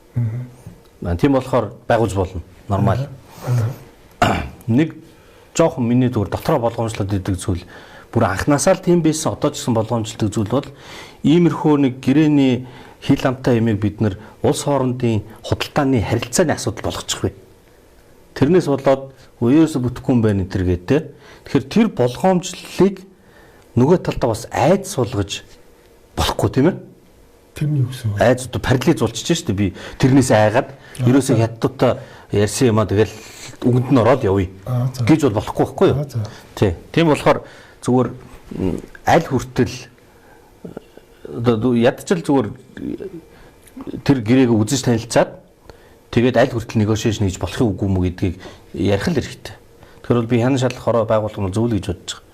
Тийм болохоор байгуулж болно. Нормал. Нэг жоохон миний зүгээр дотроо болгоомжлоод идэг зүйл бүр анханасаа л тийм байсан одоо ч гэсэн болгоомжлдог зүйл бол иймэрхүү нэг гэрээний хил амтай ямиг бид нар улс хоорондын худалдааны харилцааны асуудал болгочих вэ. Тэрнээс болоод ерөөсө бүтэхгүй юм байна энэ төр гэдэг. Тэгэхээр тэр болгоомжлолыг нөгөө талдаа бас айд суулгаж болохгүй тийм ээ. Тэр нь юу гэсэн вэ? Айд одоо парализ болчихж шүү дээ. Би тэрнээс айгаад ерөөсө хятадтай ярьсан юм а тэгэл үгэнд нь ороод явъя гэж бол болохгүй байхгүй юу? Тий. Тийм болохоор зүгээр аль хүртэл одоо ядчил зүгээр тэр гэрээг үзэж танилцаад тэгээд аль хүртэл negotiation хийж болох үгүй мүү гэдгийг ярих л хэрэгтэй. Тэгэхээр бол би хянан шалгах хороо байгуулах нь зөв л гэж бодож байгаа.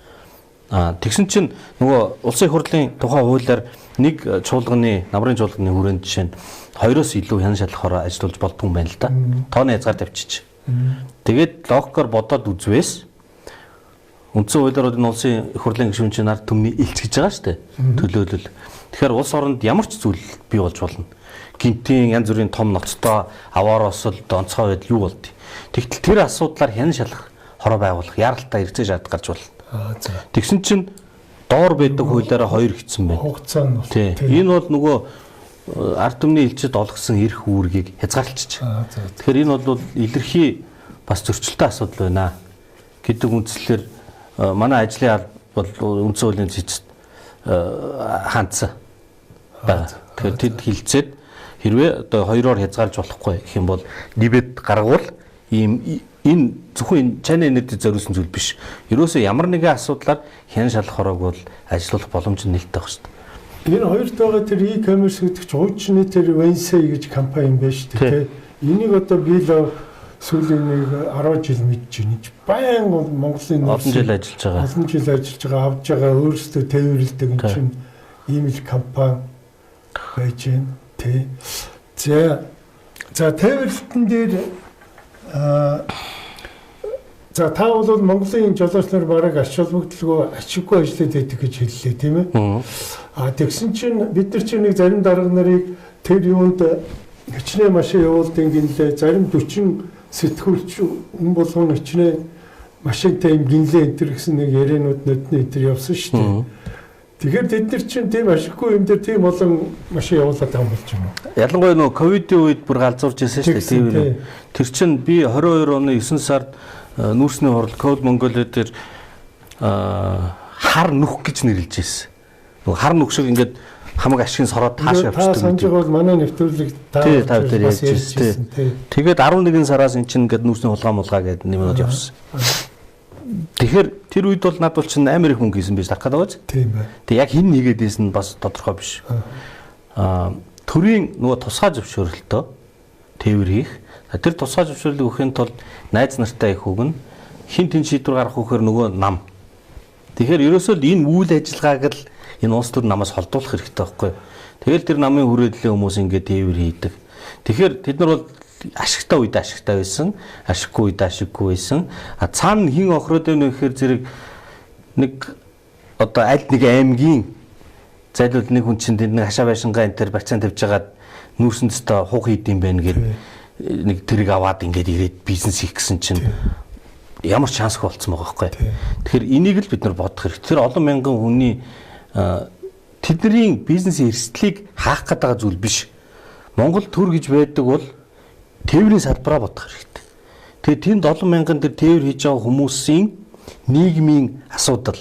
Аа тэгсэн чинь нөгөө улсын их хурлын тухайн хуулиар нэг чуулганы намрын чуулганы хүрээнд жишээ нь 2-оос илүү хянан шалгах хороо ажиллуулж болдгүй юм байна л да. Тооны хязгаар тавьчих. Тэгээд логикоор бодоод үзвээс үндсэн хуулиар энэ улсын их хурлын гишүүн чинь ард түмний элч гэж байгаа шүү дээ. Төлөөлөл. Тэгэхээр улс оронд ямар ч зүйл бий болж болно. Гинтийн янз бүрийн том ноцтой аваар осол донцгой байдал юу болд. Тэгтэл тэр асуудлаар хянан шалгах хороо байгуулах яаралтай хэрэгцээ шаард гарч болно. Тэгсэн чинь доор байдаг хуулиараа 2 хэцэн байна. Хугацаа нь. Энэ бол нөгөө ард түмний элчид олгосон эрх үүргийг хязгаарлчих. Тэгэхээр энэ бол илэрхий бас зөрчилтэй асуудал байна гэдэг үндслээр манай ажлын алба бол үндсэн хуулийн цэцэд хандсан байгаа. Тэгэхээр тэд хилцээд хэрвээ одоо хоёроор хязгаарлаж болохгүй гэх юм бол нибэд гаргавал ийм энэ зөвхөн энэ China Energy зориулсан зүйл биш. Ерөөсөө ямар нэгэн асуудлаар хян шалах хороог бол ажиллах боломж нь нээлттэй байх шүү дээ. Энэ хоёрт байгаа тэр e-commerce гэдэг чинь хуучны тэр Wednesday гэж компани юм байна шүү дээ. Энийг одоо би л сүүлийн нэг 10 жил мэдж байна. Баян Монголын олон жил ажиллаж байгаа. Олон жил ажиллаж байгаа, авж байгаа, өөрсдөө тээвэрлэдэг юм чинь ийм л компани байж байна. Тэ. За тээвэрлэлтэн дээр за та бол Монголын жолооч нар бараг ач холбогдолгүй ачиггүй ажиллаад байдаг гэж хэллээ, тийм ээ. А тэгсэн чинь бид нар чинь нэг зарим дарга нарыг тэр юунд хичнээн машин явуулдаг гинлээ, зарим 40 сэтгүүлч хүн болгон хичнээн машинтай юм гинлээ энэ төр гэсэн нэг ярианууд нөдний энэ төр явсан шүү дээ. Тэгэхээр тэд нар чинь тийм ашиггүй юм дээр тийм олон машин явуулаад байгаа юм болж байна уу? Ялангуяа нөгөө ковидын үед бүр галзуурч ирсэн шүү дээ. Тэр чинь би 22 оны 9 сард нүүрсний хурал Coal Mongolia дээр хар нүх гэж нэрлэж ирсэн. Нөгөө хар нүх шиг ингээд хамаг ашигын сороод тааш явчихдаг. Та санаж байгаа бол манай нэвтрүүлэг та дээр ярьж ирсэн. Тэгээд 11 сараас эн чинь ингээд нүүрсний хулгай мулгаа гэдэг нэмээд явсан. Тэгэхээр тэр үед бол над бол чинь амар их мөнгө хийсэн байж тарах гэдэг байж. Тийм бай. Тэг яг хин нэгээд ийсэн нь бас тодорхой биш. Төрийн нөгөө тусгай зөвшөөрөлтөө тээвэр хийх. Тэр тусгай зөвшөөрлийг өгөхийн тулд найз нартай их өгнө. Хин тэн шийдвэр гаргах үхээр нөгөө нам. Тэгэхээр ерөөсөө л энэ үйл ажиллагааг л энэ улс төр намаас холдуулах хэрэгтэй байхгүй. Тэгэл тэр намын хүрээллийн хүмүүс ингээд тээвэр хийдэг. Тэгэхээр тэд нар бол ашигтай үед ашигтай байсан, ашиггүй үед ашиггүй байсан. А цаана хин охроод байна вэ гэхээр зэрэг нэг одоо аль нэг аймгийн зайлуул нэг хүн чинь тэнд нэг хашаа байшингаа энэ төр барьцаан тавьж хагаад нүүрсэн төстөө хуг хийд юм байна гэд нэг тэрийг аваад ингээд ирээд бизнес хийх гэсэн чинь ямар шансгүй болцсон байгаа байхгүй. Тэгэхээр энийг л бид нар бодох хэрэгтэй. Тэр олон мянган хүний тэдний бизнесийн эрсдлийг хаах гээд байгаа зүйл биш. Монгол төр гэж байдаг бол тээврийн салбараа бодох хэрэгтэй. Тэгээ тэнд олон мянган тэр тээвэр хийж байгаа хүмүүсийн нийгмийн асуудал.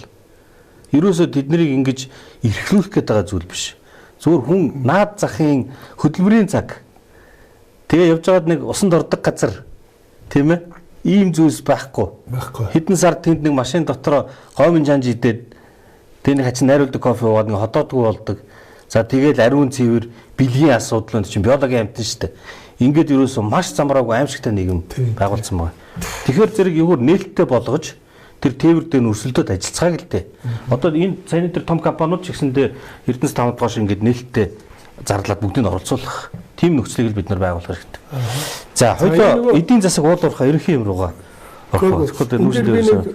Ерөөсөө тэднийг ингэж эрхлүүлэх гээд байгаа зүйл биш. Зүгээр хүн наад захын хөдөлмөрийн цаг. Тэгээ явж байгаад нэг усанд ордог газар, тийм ээ? Ийм зүйлс байхгүй. Хэдэн сар тэнд нэг машин дотроо гомын чанж идээд тэг нэг хачин найруулдаг кофе уугаад нэг хотоодгүй болдог. За тэгээл ариун цэвэр бэлгийн асуудал нь чинь биологийн амьтан шүү дээ. Ингээд ерөөсөө маш замраагүй аимшигтай нийгэм байгуулсан байгаа. Тэгэхээр зэрэг юугаар нээлттэй болгож тэр тээвэр дээр өрсөлдөд ажиллацгааг л дээ. Одоо энэ саяны тэр том компаниуд ч гэсэндээ Эрдэнэс 5 дугаар шиг ингээд нээлттэй зарлаад бүгдийг оролцуулах тийм нөхцөлийг л бид нар байгуулах хэрэгтэй. За хоёлоо эдийн засаг уул уурхай ерөнхий юм руугаа орох. Тэгэхээр нүүрсэл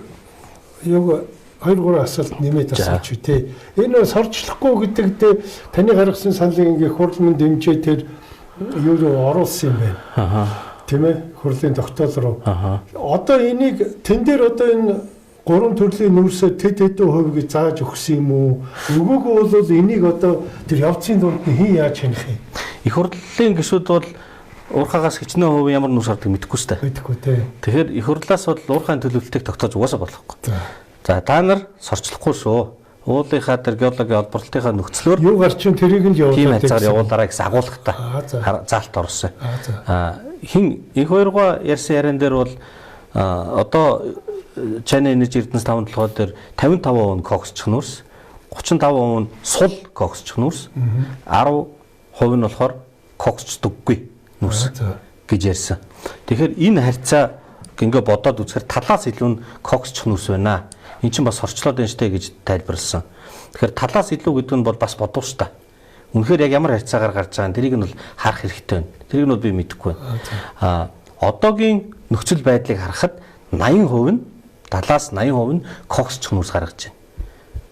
юу 2-3 асуулт нэмээд асууч тий. Энэ сорчлохгүй гэдэг дээр таны гаргасан саналыг ингээ хурлын дэмжээ тэр юу руу оруулсан юм байна. Тийм ээ? Хурлын тогтоол руу. Одоо энийг тэн дээр одоо энэ гурван төрлийн нүүрсээ тэд хэдэн хувь гэж зааж өгсөн юм уу? Өгөөгүй бол энийг одоо тэр явцын дунд нь хэн яаж хянах юм? Их хурлын гишүүд бол уурхаагаас хичнээн хувь ямар нүүрс гардаг мэдэхгүй шүү дээ. Мэдэхгүй тий. Тэгэхээр их хурлаас бол уурхайн төлөвлөлтийг тогтоож угаасаа болохгүй. За та нар сорчлохгүй шүү. Уулынхаа тэр геологийн олборлолтынхаа нөхцлөөр юу гарчин тэрийг нь явуулаад тийм хязгаар явуулаарай гэсэн агуулгатай заалт орсон. Хин их хоёргоо ярьсан яриан дээр бол одоо China Energy Эрдэнэс 5 толгой дээр 55% нь коксчих нүүрс, 35% нь сул коксчих нүүрс, 10% нь болохоор коксчдоггүй нүүрс гэж ярьсан. Тэгэхээр энэ харьцаа ингээ бодоод үзэхээр талаас илүү нь коксчих нүүрс байна. Эн чинь бас сорчлоод байна штэ гэж тайлбарласан. Тэгэхээр талаас илүү гэдэг нь бол бас бодууштай. Үнэхээр яг ямар харьцаагаар гарч байгаа нь тэрийг нь бол харах хэрэгтэй байна. Тэрийг нь бол би мэдэхгүй байна. Одоогийн нөхцөл байдлыг харахад 80% нь 70-аас 80% нь коксчих нүүрс гаргаж байна.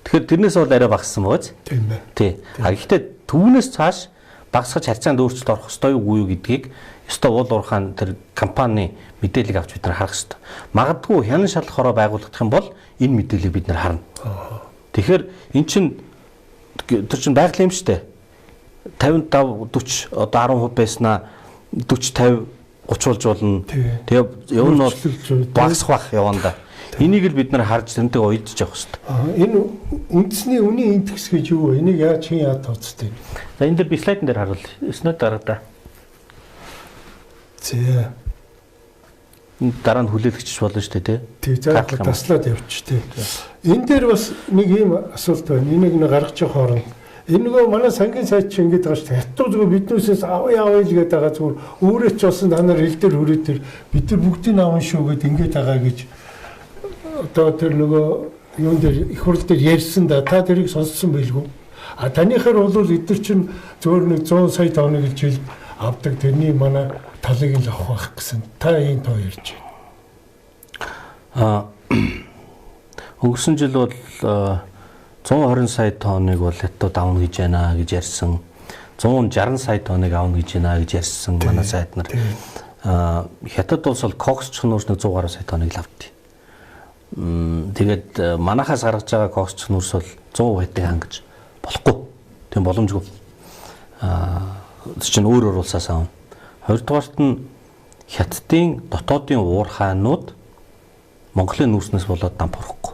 Тэгэхээр тэрнээс бол арай багассан байгаа. Тийм ээ. Тий. А гэхдээ түүнээс цааш багасгаж харьцаанд өөрчлөлт орох ёстой юу үгүй юу гэдгийг ёстой уул уурхаан тэр компани мэдээллийг авч бид нар харах ёстой. Магадгүй хянан шалах хороо байгуулагдах юм бол энэ мэдээллийг бид нар харна. Тэгэхээр эн чинь тэр чинь байгалийн юм шүү дээ. 55 40 одоо 10% байснаа 40 50 30 болж болно. Тэгээ явна нь бол багасах бах яванда. Энийг л бид нар харж тэрнтэйг уялдж явах хэрэгтэй. Энэ үндэсний үнийн индекс гэж юу вэ? Энийг яаж хэн яаж тооцдог юм? За энэ дээр би слайдн дээр харуул. Өснөө дараа та. За. Дараа нь хүлээлгэж болно шүү дээ, тий? Тий, за таслаад явчих тий. Энэ дээр бас нэг ийм асуулт байна. Энийг нэг гаргаж явах хооронд энэ нөгөө манай сангийн сайд чи ингэж байгаа шүү дээ. Хятад зүгээр биднээсээс авъя авъя л гэдэг байгаа зүгээр өөрөө ч болсон та нар хил дээр хүрээ тэр бид нар бүгдийг авна шүү гэд ингэж байгаа гэж одоо тэр нөгөө юун дээр их хурл дээр ярьсан да. Та тэрийг сонссон байлгүй. А таныхаар бол эдгээр чинь зүгээр нэг 100 сая тоног л жил авдаг тэрний манай талыг л авах байх гэсэн. Та ийм тоо ярьж байна. Өнгөрсөн жил бол 120 сая тонныг бол хятад авна гэж байна гэж ярьсан. 160 сая тонныг авна гэж байна гэж ярьсан манай сайд нар. Хятад улс бол кокс нүүрс нэг 100 гаруй сая тонныг л авдیں۔ Тэгээд манахаас гаргаж байгаа кокс нүүрс бол 100% хятадыг хангаж болохгүй. Тийм боломжгүй. Чинь өөр өөр улсаас авна. Хоёрдугаарт нь Хятадын дотоодын уурхаанууд Монголын нүүрснээс болоод дамп орохгүй.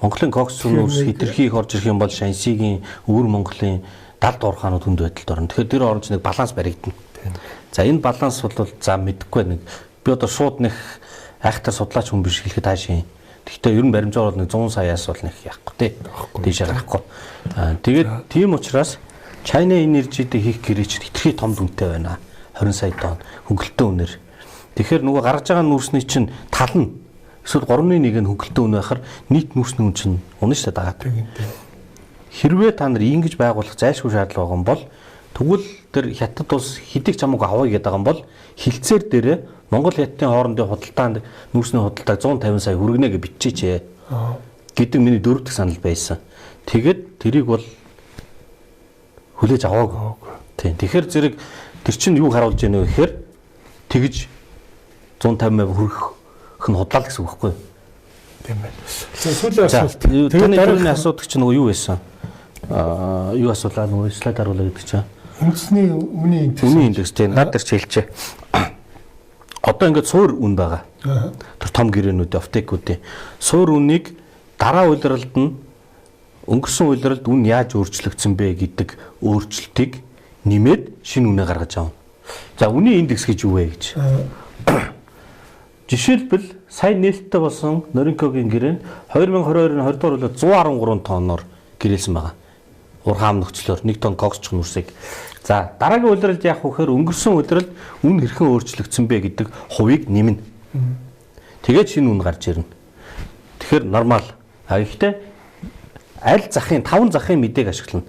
Монголын кокс нүүрс хэтэрхий их орж ирэх юм бол Шаньсигийн өвөр Монголын далд уурхаанууд хүнд байдалд орно. Тэгэхээр тэр оронч нэг баланс баригдана. За энэ баланс бол за мэдэхгүй нэг би одоо шууд нэг айхтар судлаач хүн биш хэлэхэд хаашийн. Гэхдээ ер нь баримжаар бол нэг 100 саяас бол нэг яахгүй тий. Дээшээ гарахгүй. Тэгээд тийм учраас China Energy-д хийх гэрээ чинь хэтэрхий том дүнтэй байна. 20 сая тонн хөнгөлөлтөө үнээр. Тэгэхээр нөгөө гаргаж байгаа нүүрсний чинь тал нь эсвэл 3.1 нь хөнгөлөлтөө үнэ байхаар нийт нүүрсний үн чинь унаа шүү дээ дагаад. Хэрвээ та нар ингэж байгуулах зайлшгүй шаардлага байгаа юм бол тэгвэл тэр Хятад улс хэдийг ч хамаагүй авъя гэдэг юм бол хилцээр дээрээ Монгол Хятадын хоорондын худалдаанд нүүрсний худалдааг 150 сая хүргэнэ гэж бичээч гэдэг миний дөрөв дэх санал байсан. Тэгээд тэрийг бол хүлээж аваагүй. Тийм. Тэгэхээр зэрэг тэр чинь юу харуулж байна вэ гэхээр тэгж 150% хүрэх нь худлаа л гэсэн үг байхгүй юу? Тийм байна. За сүүлийн асуулт. Тэгээд дараагийн асуудаг чинь нөгөө юу байсан? Юу асуулаа нөгөө слайд харуулаа гэдэг чинь. Үндэсний үнийн индекс. Үнийн индекс тийм над дээр ч хэлчихэ. Одоо ингээд суур үн байгаа. Тэр том гэрээнүүд, офтекүүдийн суур үнийг дараа улиралд нь өнгөрсөн улиралд үн яаж өөрчлөгдсөн бэ гэдэг өөрчлөлтийг нэмээд шинэ үнэ гаргаж авна. За үнийн индекс гэж юу вэ гэж. Жишээлбэл сая нээлттэй болсон Норинкогийн гэрээнд 2022-ны 20 дугаар улиралд 113 тонноор гэрээлсэн байгаа. Ургаам нөхцлөөр 1 тонн кокс нүүрсийг. За дараагийн улиралд яах вэ гэхээр өнгөрсөн улиралд үн хэрхэн өөрчлөгдсөн бэ гэдэг хувийг нэмнэ. Тэгээд шинэ үн гарч ирнэ. Тэгэхээр нормал. А гэхдээ аль захын 5 захын мэдээг ашиглана.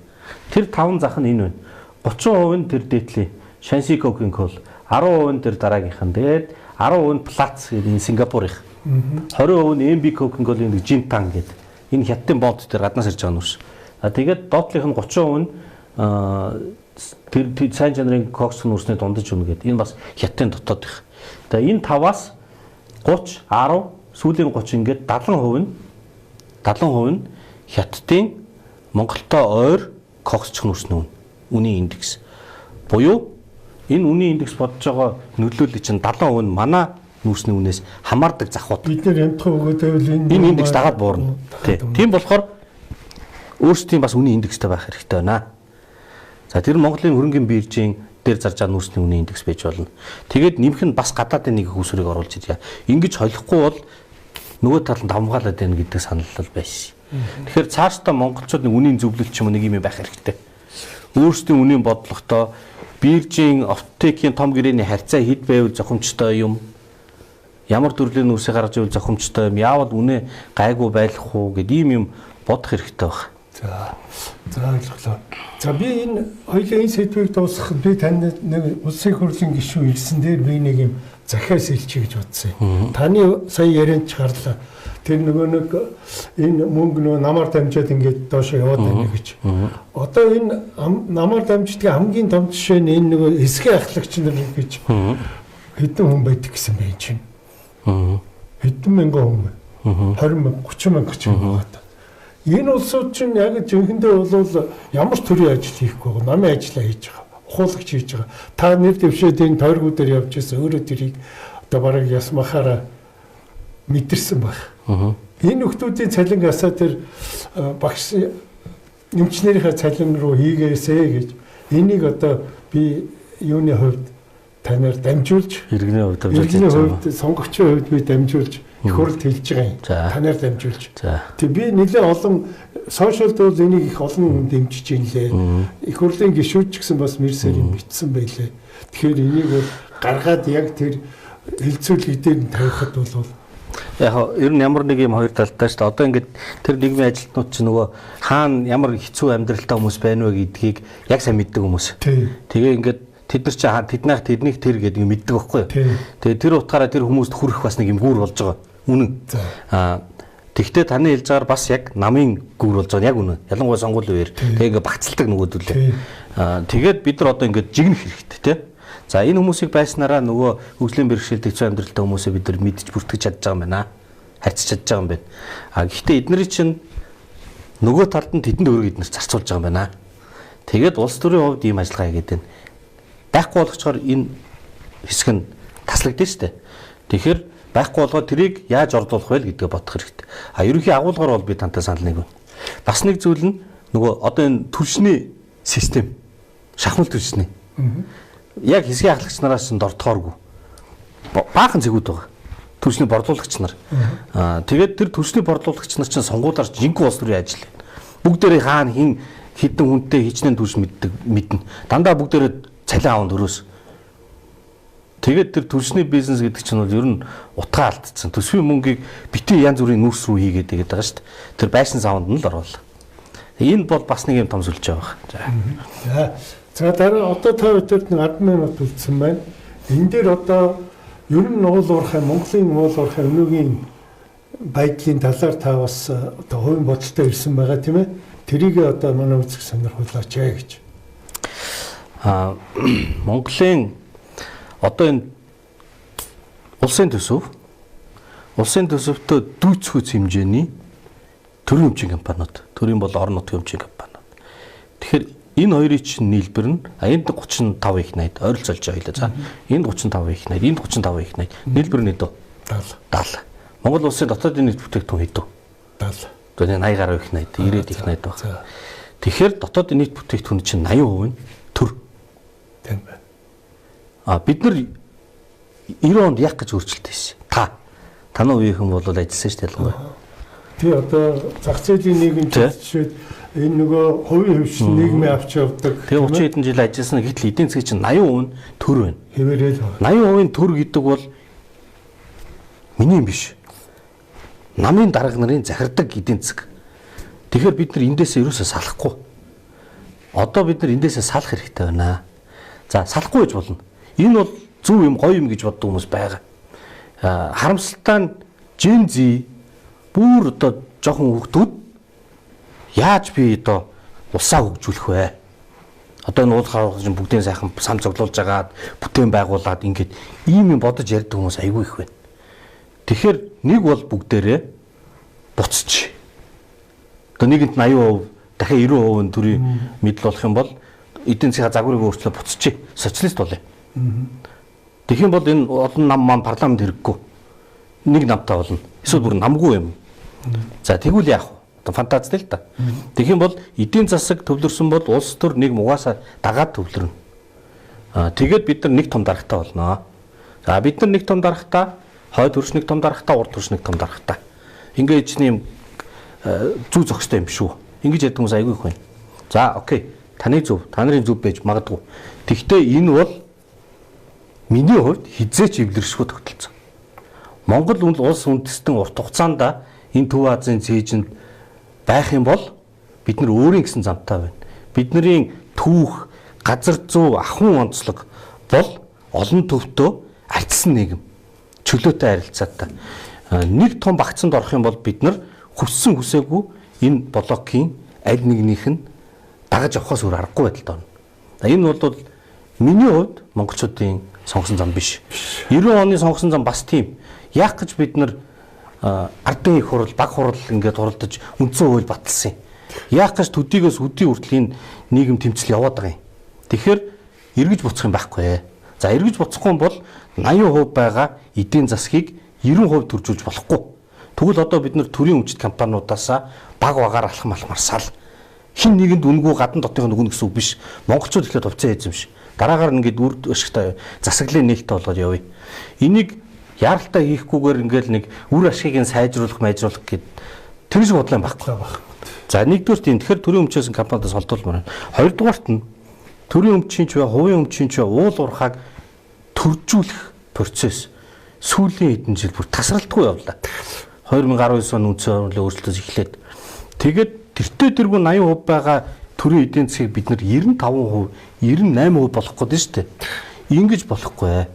Тэр 5 зах нь энэ байна. 30% нь тэр дээдлийн Шанси Coking Coal, 10% нь тэр дараагийнх нь. Тэгээд 10% нь Platts гэдэг энэ Сингапурынх. 20% нь MB Coking Coal-ийн нэг Jintang гэдэг. Энэ Хятадын бод дээр гаднаас ирж байгаа нүрс. А тэгээд доотлих нь 30% нь тэр сайн чанарын кокс нүрсний дундаж үнэ гэдэг. Энэ бас Хятадын дотоодих. Тэгээ энэ 5-аас 30, 10, сүүлийн 30 ингээд 70% нь Хятадын Монголтой ойр кокс нүрсний үнэ. Үнийн индекс. Буюу энэ үнийн индекс бодож байгаа нөлөөлөл чинь 70% нь манай нүүрсний үнээс хамаардаг захууд. Бид нэр амтхан өгөөд байвал энэ индекс дагаад буурна. Тийм болохоор өөрсдийн бас үнийн индекстэй байх хэрэгтэй байна. За тэр Монголын хөрөнгөний биржийн дээр зарж байгаа нүүрсний үнийн индекс байж болно. Тэгээд нэмэх нь бас гадаадын нэг усрыг оруулж ирье. Ингэж холихгүй бол нөгөө тал нь давмгаалаад байна гэдэг санал бол байсан. Тэгэхээр цаашдаа монголчууд нэг үнийн зөвлөлт ч юм уу нэг юм байх хэрэгтэй. Өөрсдийн үнийн бодлоготой биржийн оптикийн том гэрээний харьцаа хэд байвал зохимжтой юм, ямар төрлийн нүүрсийг гаргаж ивэл зохимжтой юм, яавал үнэ гайгүй байх уу гэд ийм юм бодох хэрэгтэй байх. За ойлголоо. За би энэ хоёлаа энэ сэдвийг дуусгахад би танд нэг улсын хурлын гишүүн ирсэн дээр би нэг юм захиас хэлчихье гэж бодсон юм. Таны сая ярианд ч гарлаа. Тэр нөгөө нэг энэ мөнгө нөгөө намаар дамжаад ингээд доошо яваад байна гэж. Одоо энэ намаар дамждгийн хамгийн том жишээ нь энэ нөгөө эсхий ахлагч нар гэж хэдэн хүн байдаг гэсэн бэ чинь. Хэдэн мянган хүн. 20 мянга, 30 мянга ч юм байна. Энэ улсууд чинь яг жинхэнэ бол ямар ч төрлийн ажил хийхгүй байгаа. Намын ажлаа хийж байгаа. Ухуулагч хийж байгаа. Та нэр дэвшээд энэ тойргуудаар явж байсан өөрөө тэрийг одоо бараг ясмахаараа мэдэрсэн байх. Энэ нөхдүүдийн цалин асаа тэр багш эмчнэрийнхээ цалин руу хийгээсэ гэж энийг одоо би юуны хувьд танаар дамжуулж иргэний хувьд дамжуулж хувьд сонгогчийн хувьд би дамжуулж их хурлд хэлж байгаа юм. Танаар дамжуулж. Тэг би нэлээ олон сошиалд бол энийг их олон хүн дэмжиж ин лээ. Их хурлын гишүүд ч гэсэн бас мэрсээр юм бичсэн байлээ. Тэгэхээр энийг бол гаргаад яг тэр хилцүүлэг дээр нь тавихад бол яг ер нь ямар нэг юм хоёр талтай шүү дээ. Одоо ингээд тэр нийгмийн ажилтнууд чинь нөгөө хаана ямар хэцүү амьдралтай хүмүүс байна вэ гэдгийг яг сайн мэддэг хүмүүс. Тэгээ ингээд тэд нар чинь тэднийх тэднийг тэр гэдэг юм мэддэг байхгүй юу? Тэгээ тэр утгаараа тэр хүмүүст хүрэх бас нэг юм гүүр болж байгаа. Үнэн. Аа тэгтээ таны хэлж байгаагаар бас яг намын гүүр болж байгаа. Яг үнэн. Ялангуяа сонгуулийн үеэр тэгээ ингээд багцалдаг нөгөөдөлээ. Аа тэгээд бид нар одоо ингээд жигнэх хэрэгтэй тий. За энэ хүмүүсийг байснараа нөгөө хөгжлийн бэрхшээлтэй хэцүү амьдралтай хүмүүсээ бид нар мэдж бүртгэж чадж байгаа юм байна. Харьцаж чадж байгаа юм байна. А гэхдээ эднэрийн чинь нөгөө талд нь тэдэнд өргө эднэр зарцуулж байгаа юм байна. Тэгээд улс төрийн хувьд ийм ажиллагаа хийгээд байна. Байхгүй болгочоор энэ хэсэг нь таслагдана шүү дээ. Тэгэхээр байхгүй болгоод тэрийг яаж ордуулах вэ гэдгээ бодох хэрэгтэй. А ерөнхий агуулгаар бол би тантай санал нэг байна. Бас нэг зүйл нь нөгөө одоо энэ түлшний систем шахмал түлшний. Яг хэсгийн ахлагч нараас нь дортохооргүй. Баахан зэгүүд байгаа. Түлшний борлуулагч нар. Аа тэгээд тэр түлшний борлуулагч нар чинь сонгуулиар жинхэнэ улс төрийн ажил. Бүгдээрээ хаана хин хідэн хүнтэй хичнээн түлш мэддэг мэднэ. Дандаа бүгдээрээ цалин аавн дөрөөс. Тэгээд тэр түлшний бизнес гэдэг чинь бол ер нь утгаа алдсан. Төсвийн мөнгийг битгий янз бүрийн нүүрс рүү хийгээд тэгээд байгаа шүү дээ. Тэр байшин савнд нь л оруулаа. Энэ бол бас нэг юм том сүлжээ байна. За дараа одоо та бүхэнд нэг 10 минут үлдсэн байна. Энэ дээр одоо ер нь уул уурхай Монголын уул уурхай өнөөгийн байдлын талаар та бас одоо хувийн бодолтой ирсэн байгаа тийм ээ. Тэрийг одоо манай үзэг сонирхуулаач ээ гэж. Аа Монголын одоо энэ улсын төсөв улсын төсөвтөө дүйцэхүйц хэмжээний төрийн өмчийн компаниуд, төрийн бол орон нутгийн өмчийн компаниуд. Тэгэхээр энэ хоёрын чинь нийлбэр нь энд 35 их 80 ойролцоолж байлаа. За энд 35 их 80, энд 35 их 80. Нийлбэр нь хэд вэ? 70. 70. Монгол улсын дотоодын нийт бүтээгдэхүүн хэд вэ? 70. Одоо 80 гаруй их 80, 90 их 80 байна. Тэгэхээр дотоодын нийт бүтээгдэхүүн чинь 80% нь төр. Тийм байна. А бид нар 90 онд яг гэж өөрчлөлт хийсэн. Та. Танай үеийнхэн бол ажилласан шүү дээ ялангуяа. Тий одоо зах зээлийн нийгэм жишээд энэ нөгөө хувийн хөвшин нийгмийн авч явдаг. Тэгээ 30 хэдэн жил ажилласан гэтэл эдийн засгийн чинь 80% нь төр байна. Хэвээрээ л байна. 80% төр гэдэг бол миний юм биш. Намын дарга нарын захирдаг эдийн засаг. Тэгэхээр бид нар эндээсээ ерөөсөө салахгүй. Одоо бид нар эндээсээ салах хэрэгтэй байна. За салахгүй гэж болно. Энэ бол зөв юм, гоё юм гэж боддог хүмүүс байгаа. Харамсалтай нь Gen Z бүр одоо жоохон хүүхдүүд яаж би одоо улсаа хөгжүүлэх вэ? Одоо энэ уулах авах чинь бүгдийн сайхан сан цуглуулж агаад бүтээн байгуулад ингээд ийм юм бодож ярьдаг хүмүүс айгүй их байна. Тэгэхээр нэг бол бүгдээрээ буцчих. Одоо нэгэнт 80%, дахиад 90% нь төрийн мэдл болох юм бол эдийн засгийн загварыг өөрчлөө буцчих. Социалист болъё. Тэгэх юм бол энэ олон нам маань парламент хэрэггүй. Нэг намтай болно. Эсвэл бүр намгүй юм. За тэгвэл яах вэ? Одоо фантазтай л та. Тэгэх юм бол эдийн засаг төвлөрсөн бол улс төр нэг угаасаа дагаад төвлөрнө. Тэгээд бид нар нэг том дарагтай болно. За бид нар нэг том дарагтай, хойд хөрш нэг том дарагтай, урд хөрш нэг том дарагтай. Ингээд чиний юм зүү зохистой юм шүү. Ингэж ярьдаг хүмүүс айгүй их байна. За окей. Таны зөв, та нарын зөв байж магадгүй. Тэгвэл энэ бол миний хувьд хизээч эвлэршгүй тогтолцоо. Монгол улс үндэстэн урт хугацаанд энэ Төв Азийн цээжинд байх юм бол бид нар өөрийн гэсэн замтай байна. Бидний түүх, газар зүй, ахуйн онцлог бол олон төвтөө альцсан нийгэм, чөлөөтэй харилцаатай. Нэг том багцанд орох юм бол бид нар хүссэн хүсээгүй энэ блокийн аль нэгнийх нь дагаж явахаас өөр аргагүй байдалд орно. Энэ бол миний хувьд монголчуудын сонгосон зам биш. 90 оны сонгосон зам бас тийм. Яах гэж бид нар ардын их хурал, баг хурал ингээд хуралдаж үндсэн хууль баталсан юм. Яах гэж төдийгөөс өдий хүртэл энэ нийгэм тэмцэл яваад байгаа юм. Тэгэхээр эргэж буцах юм байхгүй. За эргэж буцахгүй бол 80% байгаа эдийн засгийг 90% төржүүлж болохгүй. Тэгвэл одоо бид нар төрийн өмчт компаниудаас баг багаар алхам алхмаар сал. Хин нэгэнд үнгүй гадна дотны өгнө гэсэн үг биш. Монголчууд эхлээд хувьцаа эзэмш. Дараагаар ингээд үр ашигтай засаглалын нээлттэй болгоод явъя. Энийг яаралтай хийхгүйгээр ингээл нэг үр ашигыг нь сайжруулах, майжруулах гэд тэр шиг бодлоо юм байхгүй. За нэгдүгээр тийм тэгэхээр төрийн өмчөөс компаниудаас холдуулмаар байна. Хоёрдугаарт нь төрийн өмчийн ч бай, хувийн өмчийн ч бай уул уурхааг төржүүлэх процесс сүүлийн хэдэн жил бүр тасралтгүй явлаа. 2019 он үндсэн хуулийн өөрчлөлтөөс эхлээд тэгээд тэртээ тэргүй 80% байгаа төрийн эдийн засгийг бид нар 95%, 98% болох гээд нь шүү дээ. Ингэж болохгүй.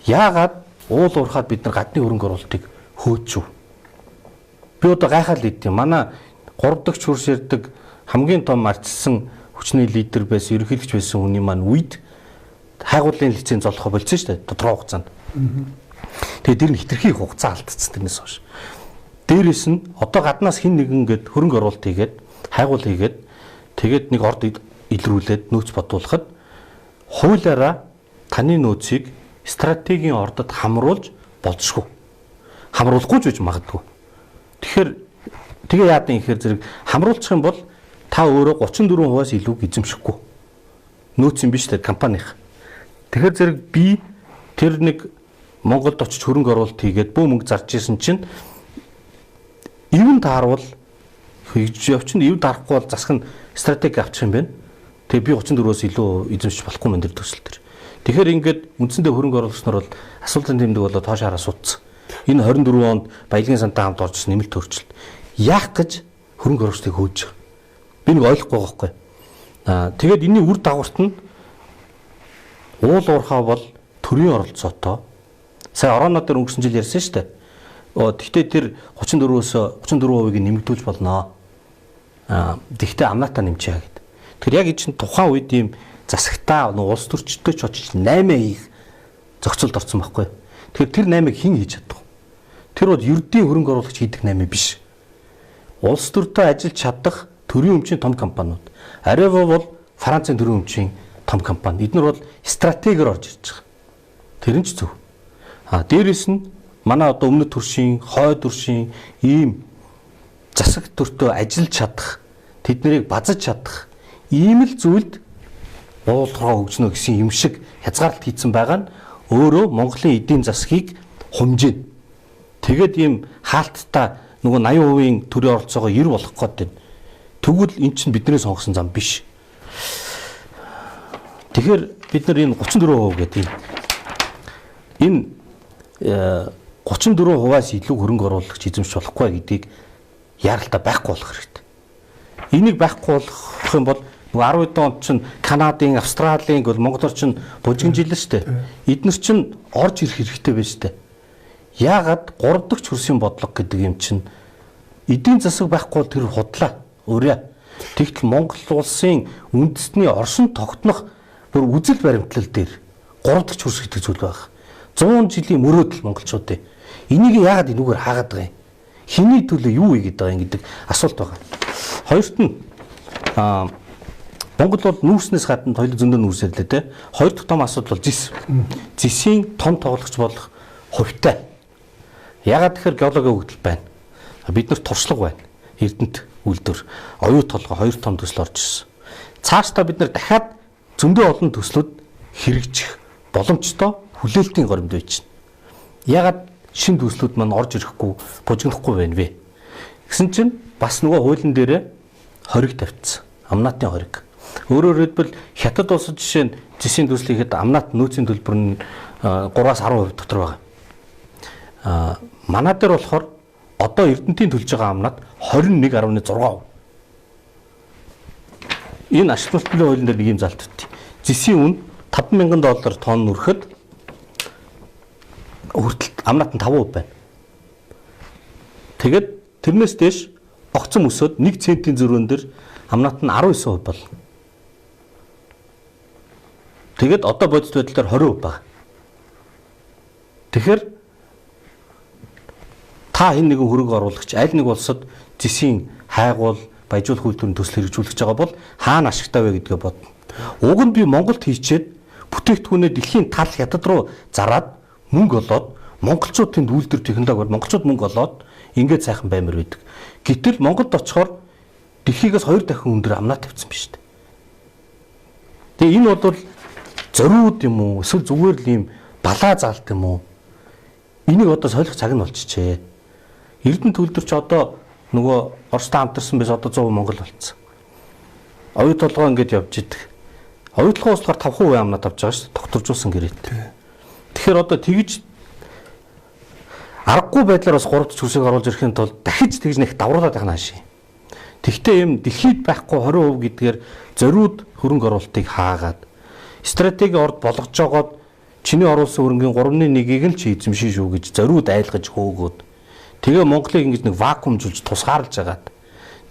Яагаад уул уурхаад бид нар гадны хөрөнгө оруулалтыг хөөцөв? Би одоо гайхаад л идэв. Манай 3 дахь хурс ярьдаг хамгийн том арчилсан хүчний лидер байсан, ерөнхийлөгч байсан хүний маань үед Хайгуулын лиценз золохоо болцсон шүү дээ тодорхой хугацаанд. Тэгээд тэр нь хитрхи их хугацаа алдсан тэрнээс хойш. Дээрээс нь одоо гаднаас хин нэгэн гээд хөрөнгө оруулалт хийгээд хайгуул хийгээд тэгээд нэг орд илрүүлээд нөөц бодуулахад хуулиараа таны нөөцийг стратегийн ордод хамруулж болзошгүй. Хамруулахгүй ч гэж магадгүй. Тэгэхээр тэгээ яад юм гэхээр зэрэг хамруулчих юм бол та өөрөө 34%-аас илүү эзэмшихгүй. Нөөц юм биш үү компанийн. Тэгэхээр зэрэг би тэр нэг Монголд очиж хөрөнгө оруулалт хийгээд бөө мөнгө зарж исэн чинь ивэн таарвал хийж явчихна, ив дарахгүй бол засах нь стратеги авчих юм байна. Тэгээ би 34-өөс илүү эзэмшиж болохгүй мэн тэр төсөл төр. Тэгэхээр ингээд үндсэндээ хөрөнгө оруулагч нар бол асуултын тэмдэг болоо тоош хараа суудсан. Энэ 24 онд баялагын сантай хамт орж нэмэлт өөрчлөлт. Яах гэж хөрөнгө оруулагчдыг хөөж байгаа. Би нэг ойлгохгүй байгаа байхгүй. Тэгээд энэний үр дагаварт нь уул уурхаа бол төрийн оролцоотой. Сая Ороно дээр өнгөрсөн жил ярьсан шүү дээ. Гэхдээ тэр 34-өөс 34%-ийг нэмэгдүүлж болно. Тэгвэл амнатаа нэмчихье гэд. Тэр яг чинь тухайн үед ийм засагтаа нөө улс төрчдөө ч очиж 8 хийх зохицолд орсон байхгүй. Тэгэхээр тэр 8-ыг хэн хийж чадах вэ? Тэр бол ердийн хөрөнгө оруулагч хийдэг 8 биш. Улс төртөө ажиллаж чадах төрийн өмчийн том компаниуд. Арево бол Францын төрийн өмчийн том компани. Эднэр бол стратегиэр орж ирж байгаа. Тэр нь ч зөв. Дээрээс нь манай одоо өмнөд төршийн, хойд төршийн ийм засаг төртөө ажиллаж чадах, тэднийг базаж чадах ийм л зүйлд уулраа хөгжнө гэсэн юм шиг хязгаарлалт хийцэн байгаа нь өөрөө Монголын эдийн засгийг хумжээ. Тэгээд ийм хаалттай нөгөө 80% төрийн оролцоогоо 90 болох гээд байна. Тэгвэл эн чинь бидний сонгосон зам биш. Тэгэхээр бид нар энэ 34% гэдэг энэ 34%-аас илүү хөрөнгө оруулагч эзэмших болохгүй гэдгийг яаралтай байхгүй болох хэрэгтэй. Энийг байхгүй болох юм бол нөгөө 10 онд чинь Канадын, Австралийн бол Монголоор чинь бужигнжилээ шүү дээ. Эднэр чинь орж ирэх хэрэгтэй байж шүү дээ. Яагаад 3 дахь хөрсийн бодлого гэдэг юм чинь эдийн засаг байхгүй бол тэр худлаа. Өрөө. Тэгтэл Монгол улсын үндэстний оршин тогтнох бүр үзэл баримтлал дээр 3 дахь хөрс гэдэг зүйл байх. 100 жилийн мөрөөдөл монголчуудын. Энийг яагаад энүүгээр хаагаад байгаа юм? Хэний төлөө юу хийгээд байгаа юм гэдэг асуулт байгаа. Хоёрт нь Монгол бол нүүрснээс гадна хоёул зөндөө нүүрс ярьлаа те. Хоёр дахь том асуудал бол зис. Зисийн том тоглогч болох хувьтай. Ягаад тэгэхээр геологийн өгөгдөл байна. Бид нар туршлага байна. Эрдэнэт үйлдвэр, оюу толгой хоёр том төсөл орж ирсэн. Цаашдаа бид нар дахиад зөндөө олон төслүүд хэрэгжих боломжтой хүлээлтийн горимд байж байна. Ягаад шин төслүүд маань орж ирэхгүй, бужигнахгүй байна вэ? Гэсэн чинь бас нөгөө хуулийн дээрээ хориг тавьчихсан. Амнатын хориг. Өөрөөр хэлбэл Хятад улсад жишээ нь зэсийн төсөл хийхэд амнат нөөцийн төлбөр нь 3-аас 10% дотор байгаа. Манай дээр болохоор одоо Эрдэнэтийн төлж байгаа амнат 21.6%. Энэ ашиг төлбөрийн хуулийн дээр нэг юм залт өгдөө. Зэсийн үн $5,000 тонн өрөхөд хүртэл амнат нь 5% байна. Тэгээд тэрнээс дээш огцом өсөөд 1 центийн зөрүүн дээр амнат нь 19% болно. Тэгээд одоо бодит байдал дээр 20% байна. Тэгэхээр та хэн нэгэн хөрөнгө оруулагч аль нэг улсад зэсийн хайгуул, баяжуулах үйлдвэрийн төсөл хэрэгжүүлэх гэж байгаа бол хаана ашигтай вэ гэдгээ бодно. Уг нь би Монголд хийчээд бүтээгдэхүүнээ дэлхийн тал хятад руу зараад мөнгө олоод монголчууд тэнд үйлдвэр технологиор монголчууд мөнгө олоод ингээд сайхан баймар байдаг. Гэтэл Монголд очихоор дэлхийгээс 2 дахин өндөр амнаа тавьсан биз дээ. Тэгээ энэ бол зориуд юм уу эсвэл зүгээр л ийм балаа заалт юм уу? Энийг одоо солих цаг нь болчихжээ. Эрдэнэ төлдөр ч одоо нөгөө Оростой хамтарсан байсан одоо 100% Монгол болцсон. Оюу толгой ингээд явж идэг. Оюу толгой болохоор 5% амнаа тавьж байгаа шүү дээ. Тогтворжуулсан гэрээт. Тэгэхээр одоо тэгж аргагүй байдлаар бас 3 дахь хөрсийг оруулж ирэхин тулд дахиж тэгж нэг давруулаад байх нь хаашаа. Тэгвэл ийм дэлхийд байхгүй 20% гэдгээр зориуд хөрөнгө оруулалтыг хаагаад стратеги орд болгож жогоод чиний оруулсан хөрөнгийн 3.1-ийг л чи эзэмшин шүү гэж зориуд айлгаж хөөгөөд тэгээ Монголыг ингэж нэг вакуумжуулж тусгаарлаж агаад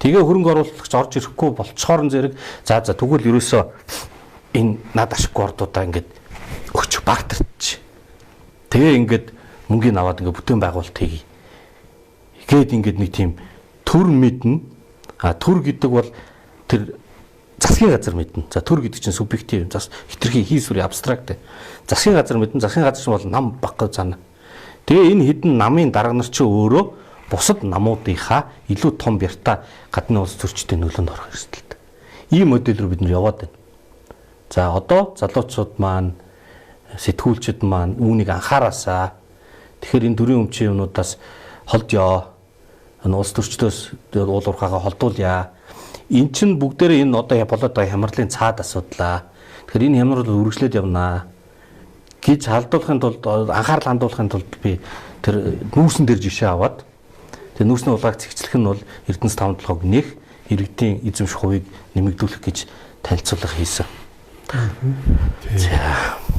тэгээ хөрөнгө оруулагч орж ирэхгүй болцохоор зэрэг за тэгвэл ерөөсөө энэ над ашиггүй ордуудаа ингээд бартерч. Тэгээ ингээд мөнгийг аваад ингээд бүтээн байгуулалт хийе. Гээд ингээд нэг тийм төр мэднэ. А төр гэдэг бол тэр засгийн газар мэднэ. За төр гэдэг чинь субъектив зас хитрхи хийсвэр абстракт. Засгийн газар мэднэ. Засгийн газар чинь бол нам баггүй зана. Тэгээ энэ хэдэн намын дарга нар чинь өөрөө бусад намуудынхаа илүү том бярта гадны улс төрчдийн нөлөөнд орох эрсдэлтэй. Ийм модель рүү бид нар яваад байна. За одоо залуучууд маань сэтгүүлчид маань үүнийг анхаараасаа тэгэхээр энэ төрийн өмчийн юмнуудаас холдъё. Энэ улс төрчдөөс уул уурхаагаа холдуулъя. Эн чинь бүгдээрээ энэ одоо болоод байгаа хямралын цаад асуудлаа. Тэгэхээр энэ хямрал үргэлжлээд явнаа гэж халдуулахын тулд анхаарал хандуулахын тулд би тэр нүүрсэн дээр жишээ аваад тэр нүүрсний улгааг цэгцлэх нь бол Эрдэнэс 5 толгойг нэх иргэдийн эзэмших хувийг нэмэгдүүлэх гэж танилцуулга хийсэн.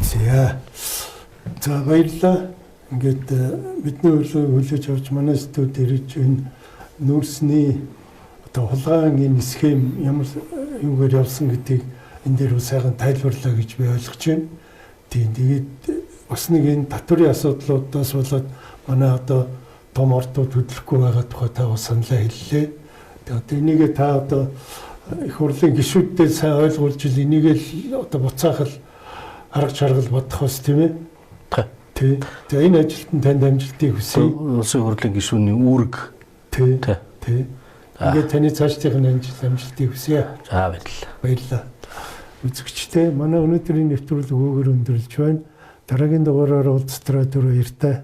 За. За баярлалаа. Ингээд бидний урилгыг хүлээж авч манай студид ирж энэ нүүрсний одоо хулгайн энэ схем ямар юугаар явсан гэдгийг энэ дээр сайхан тайлбарлаа гэж би ойлгож байна. Тийм тэгээд бас нэг энэ татварын асуудлуудаас болоод манай одоо том ордууд хөдлөхгүй байгаа тухай та бас саналаа хэллээ. Тэгээд одоо энийгээ та одоо их хурлын гишүүддээ сайн ойлгуулж ил энийг л одоо буцаах л арга чаргал бодох бас тийм ээ. Тий. За энэ ажилд нь танд амжилтыг хүсье. Улсын хурлын гишүүний үүрэг. Тий. Тий. Ингээд таны цаашдын амжилтыг хүсье. За баярлалаа. Баярлалаа. Үзэгчдээ манай өнөөдрийн нэвтрүүлэг үүгээр өндөрлөж байна. Дараагийн дугаараар уулзтраа түр баяртай.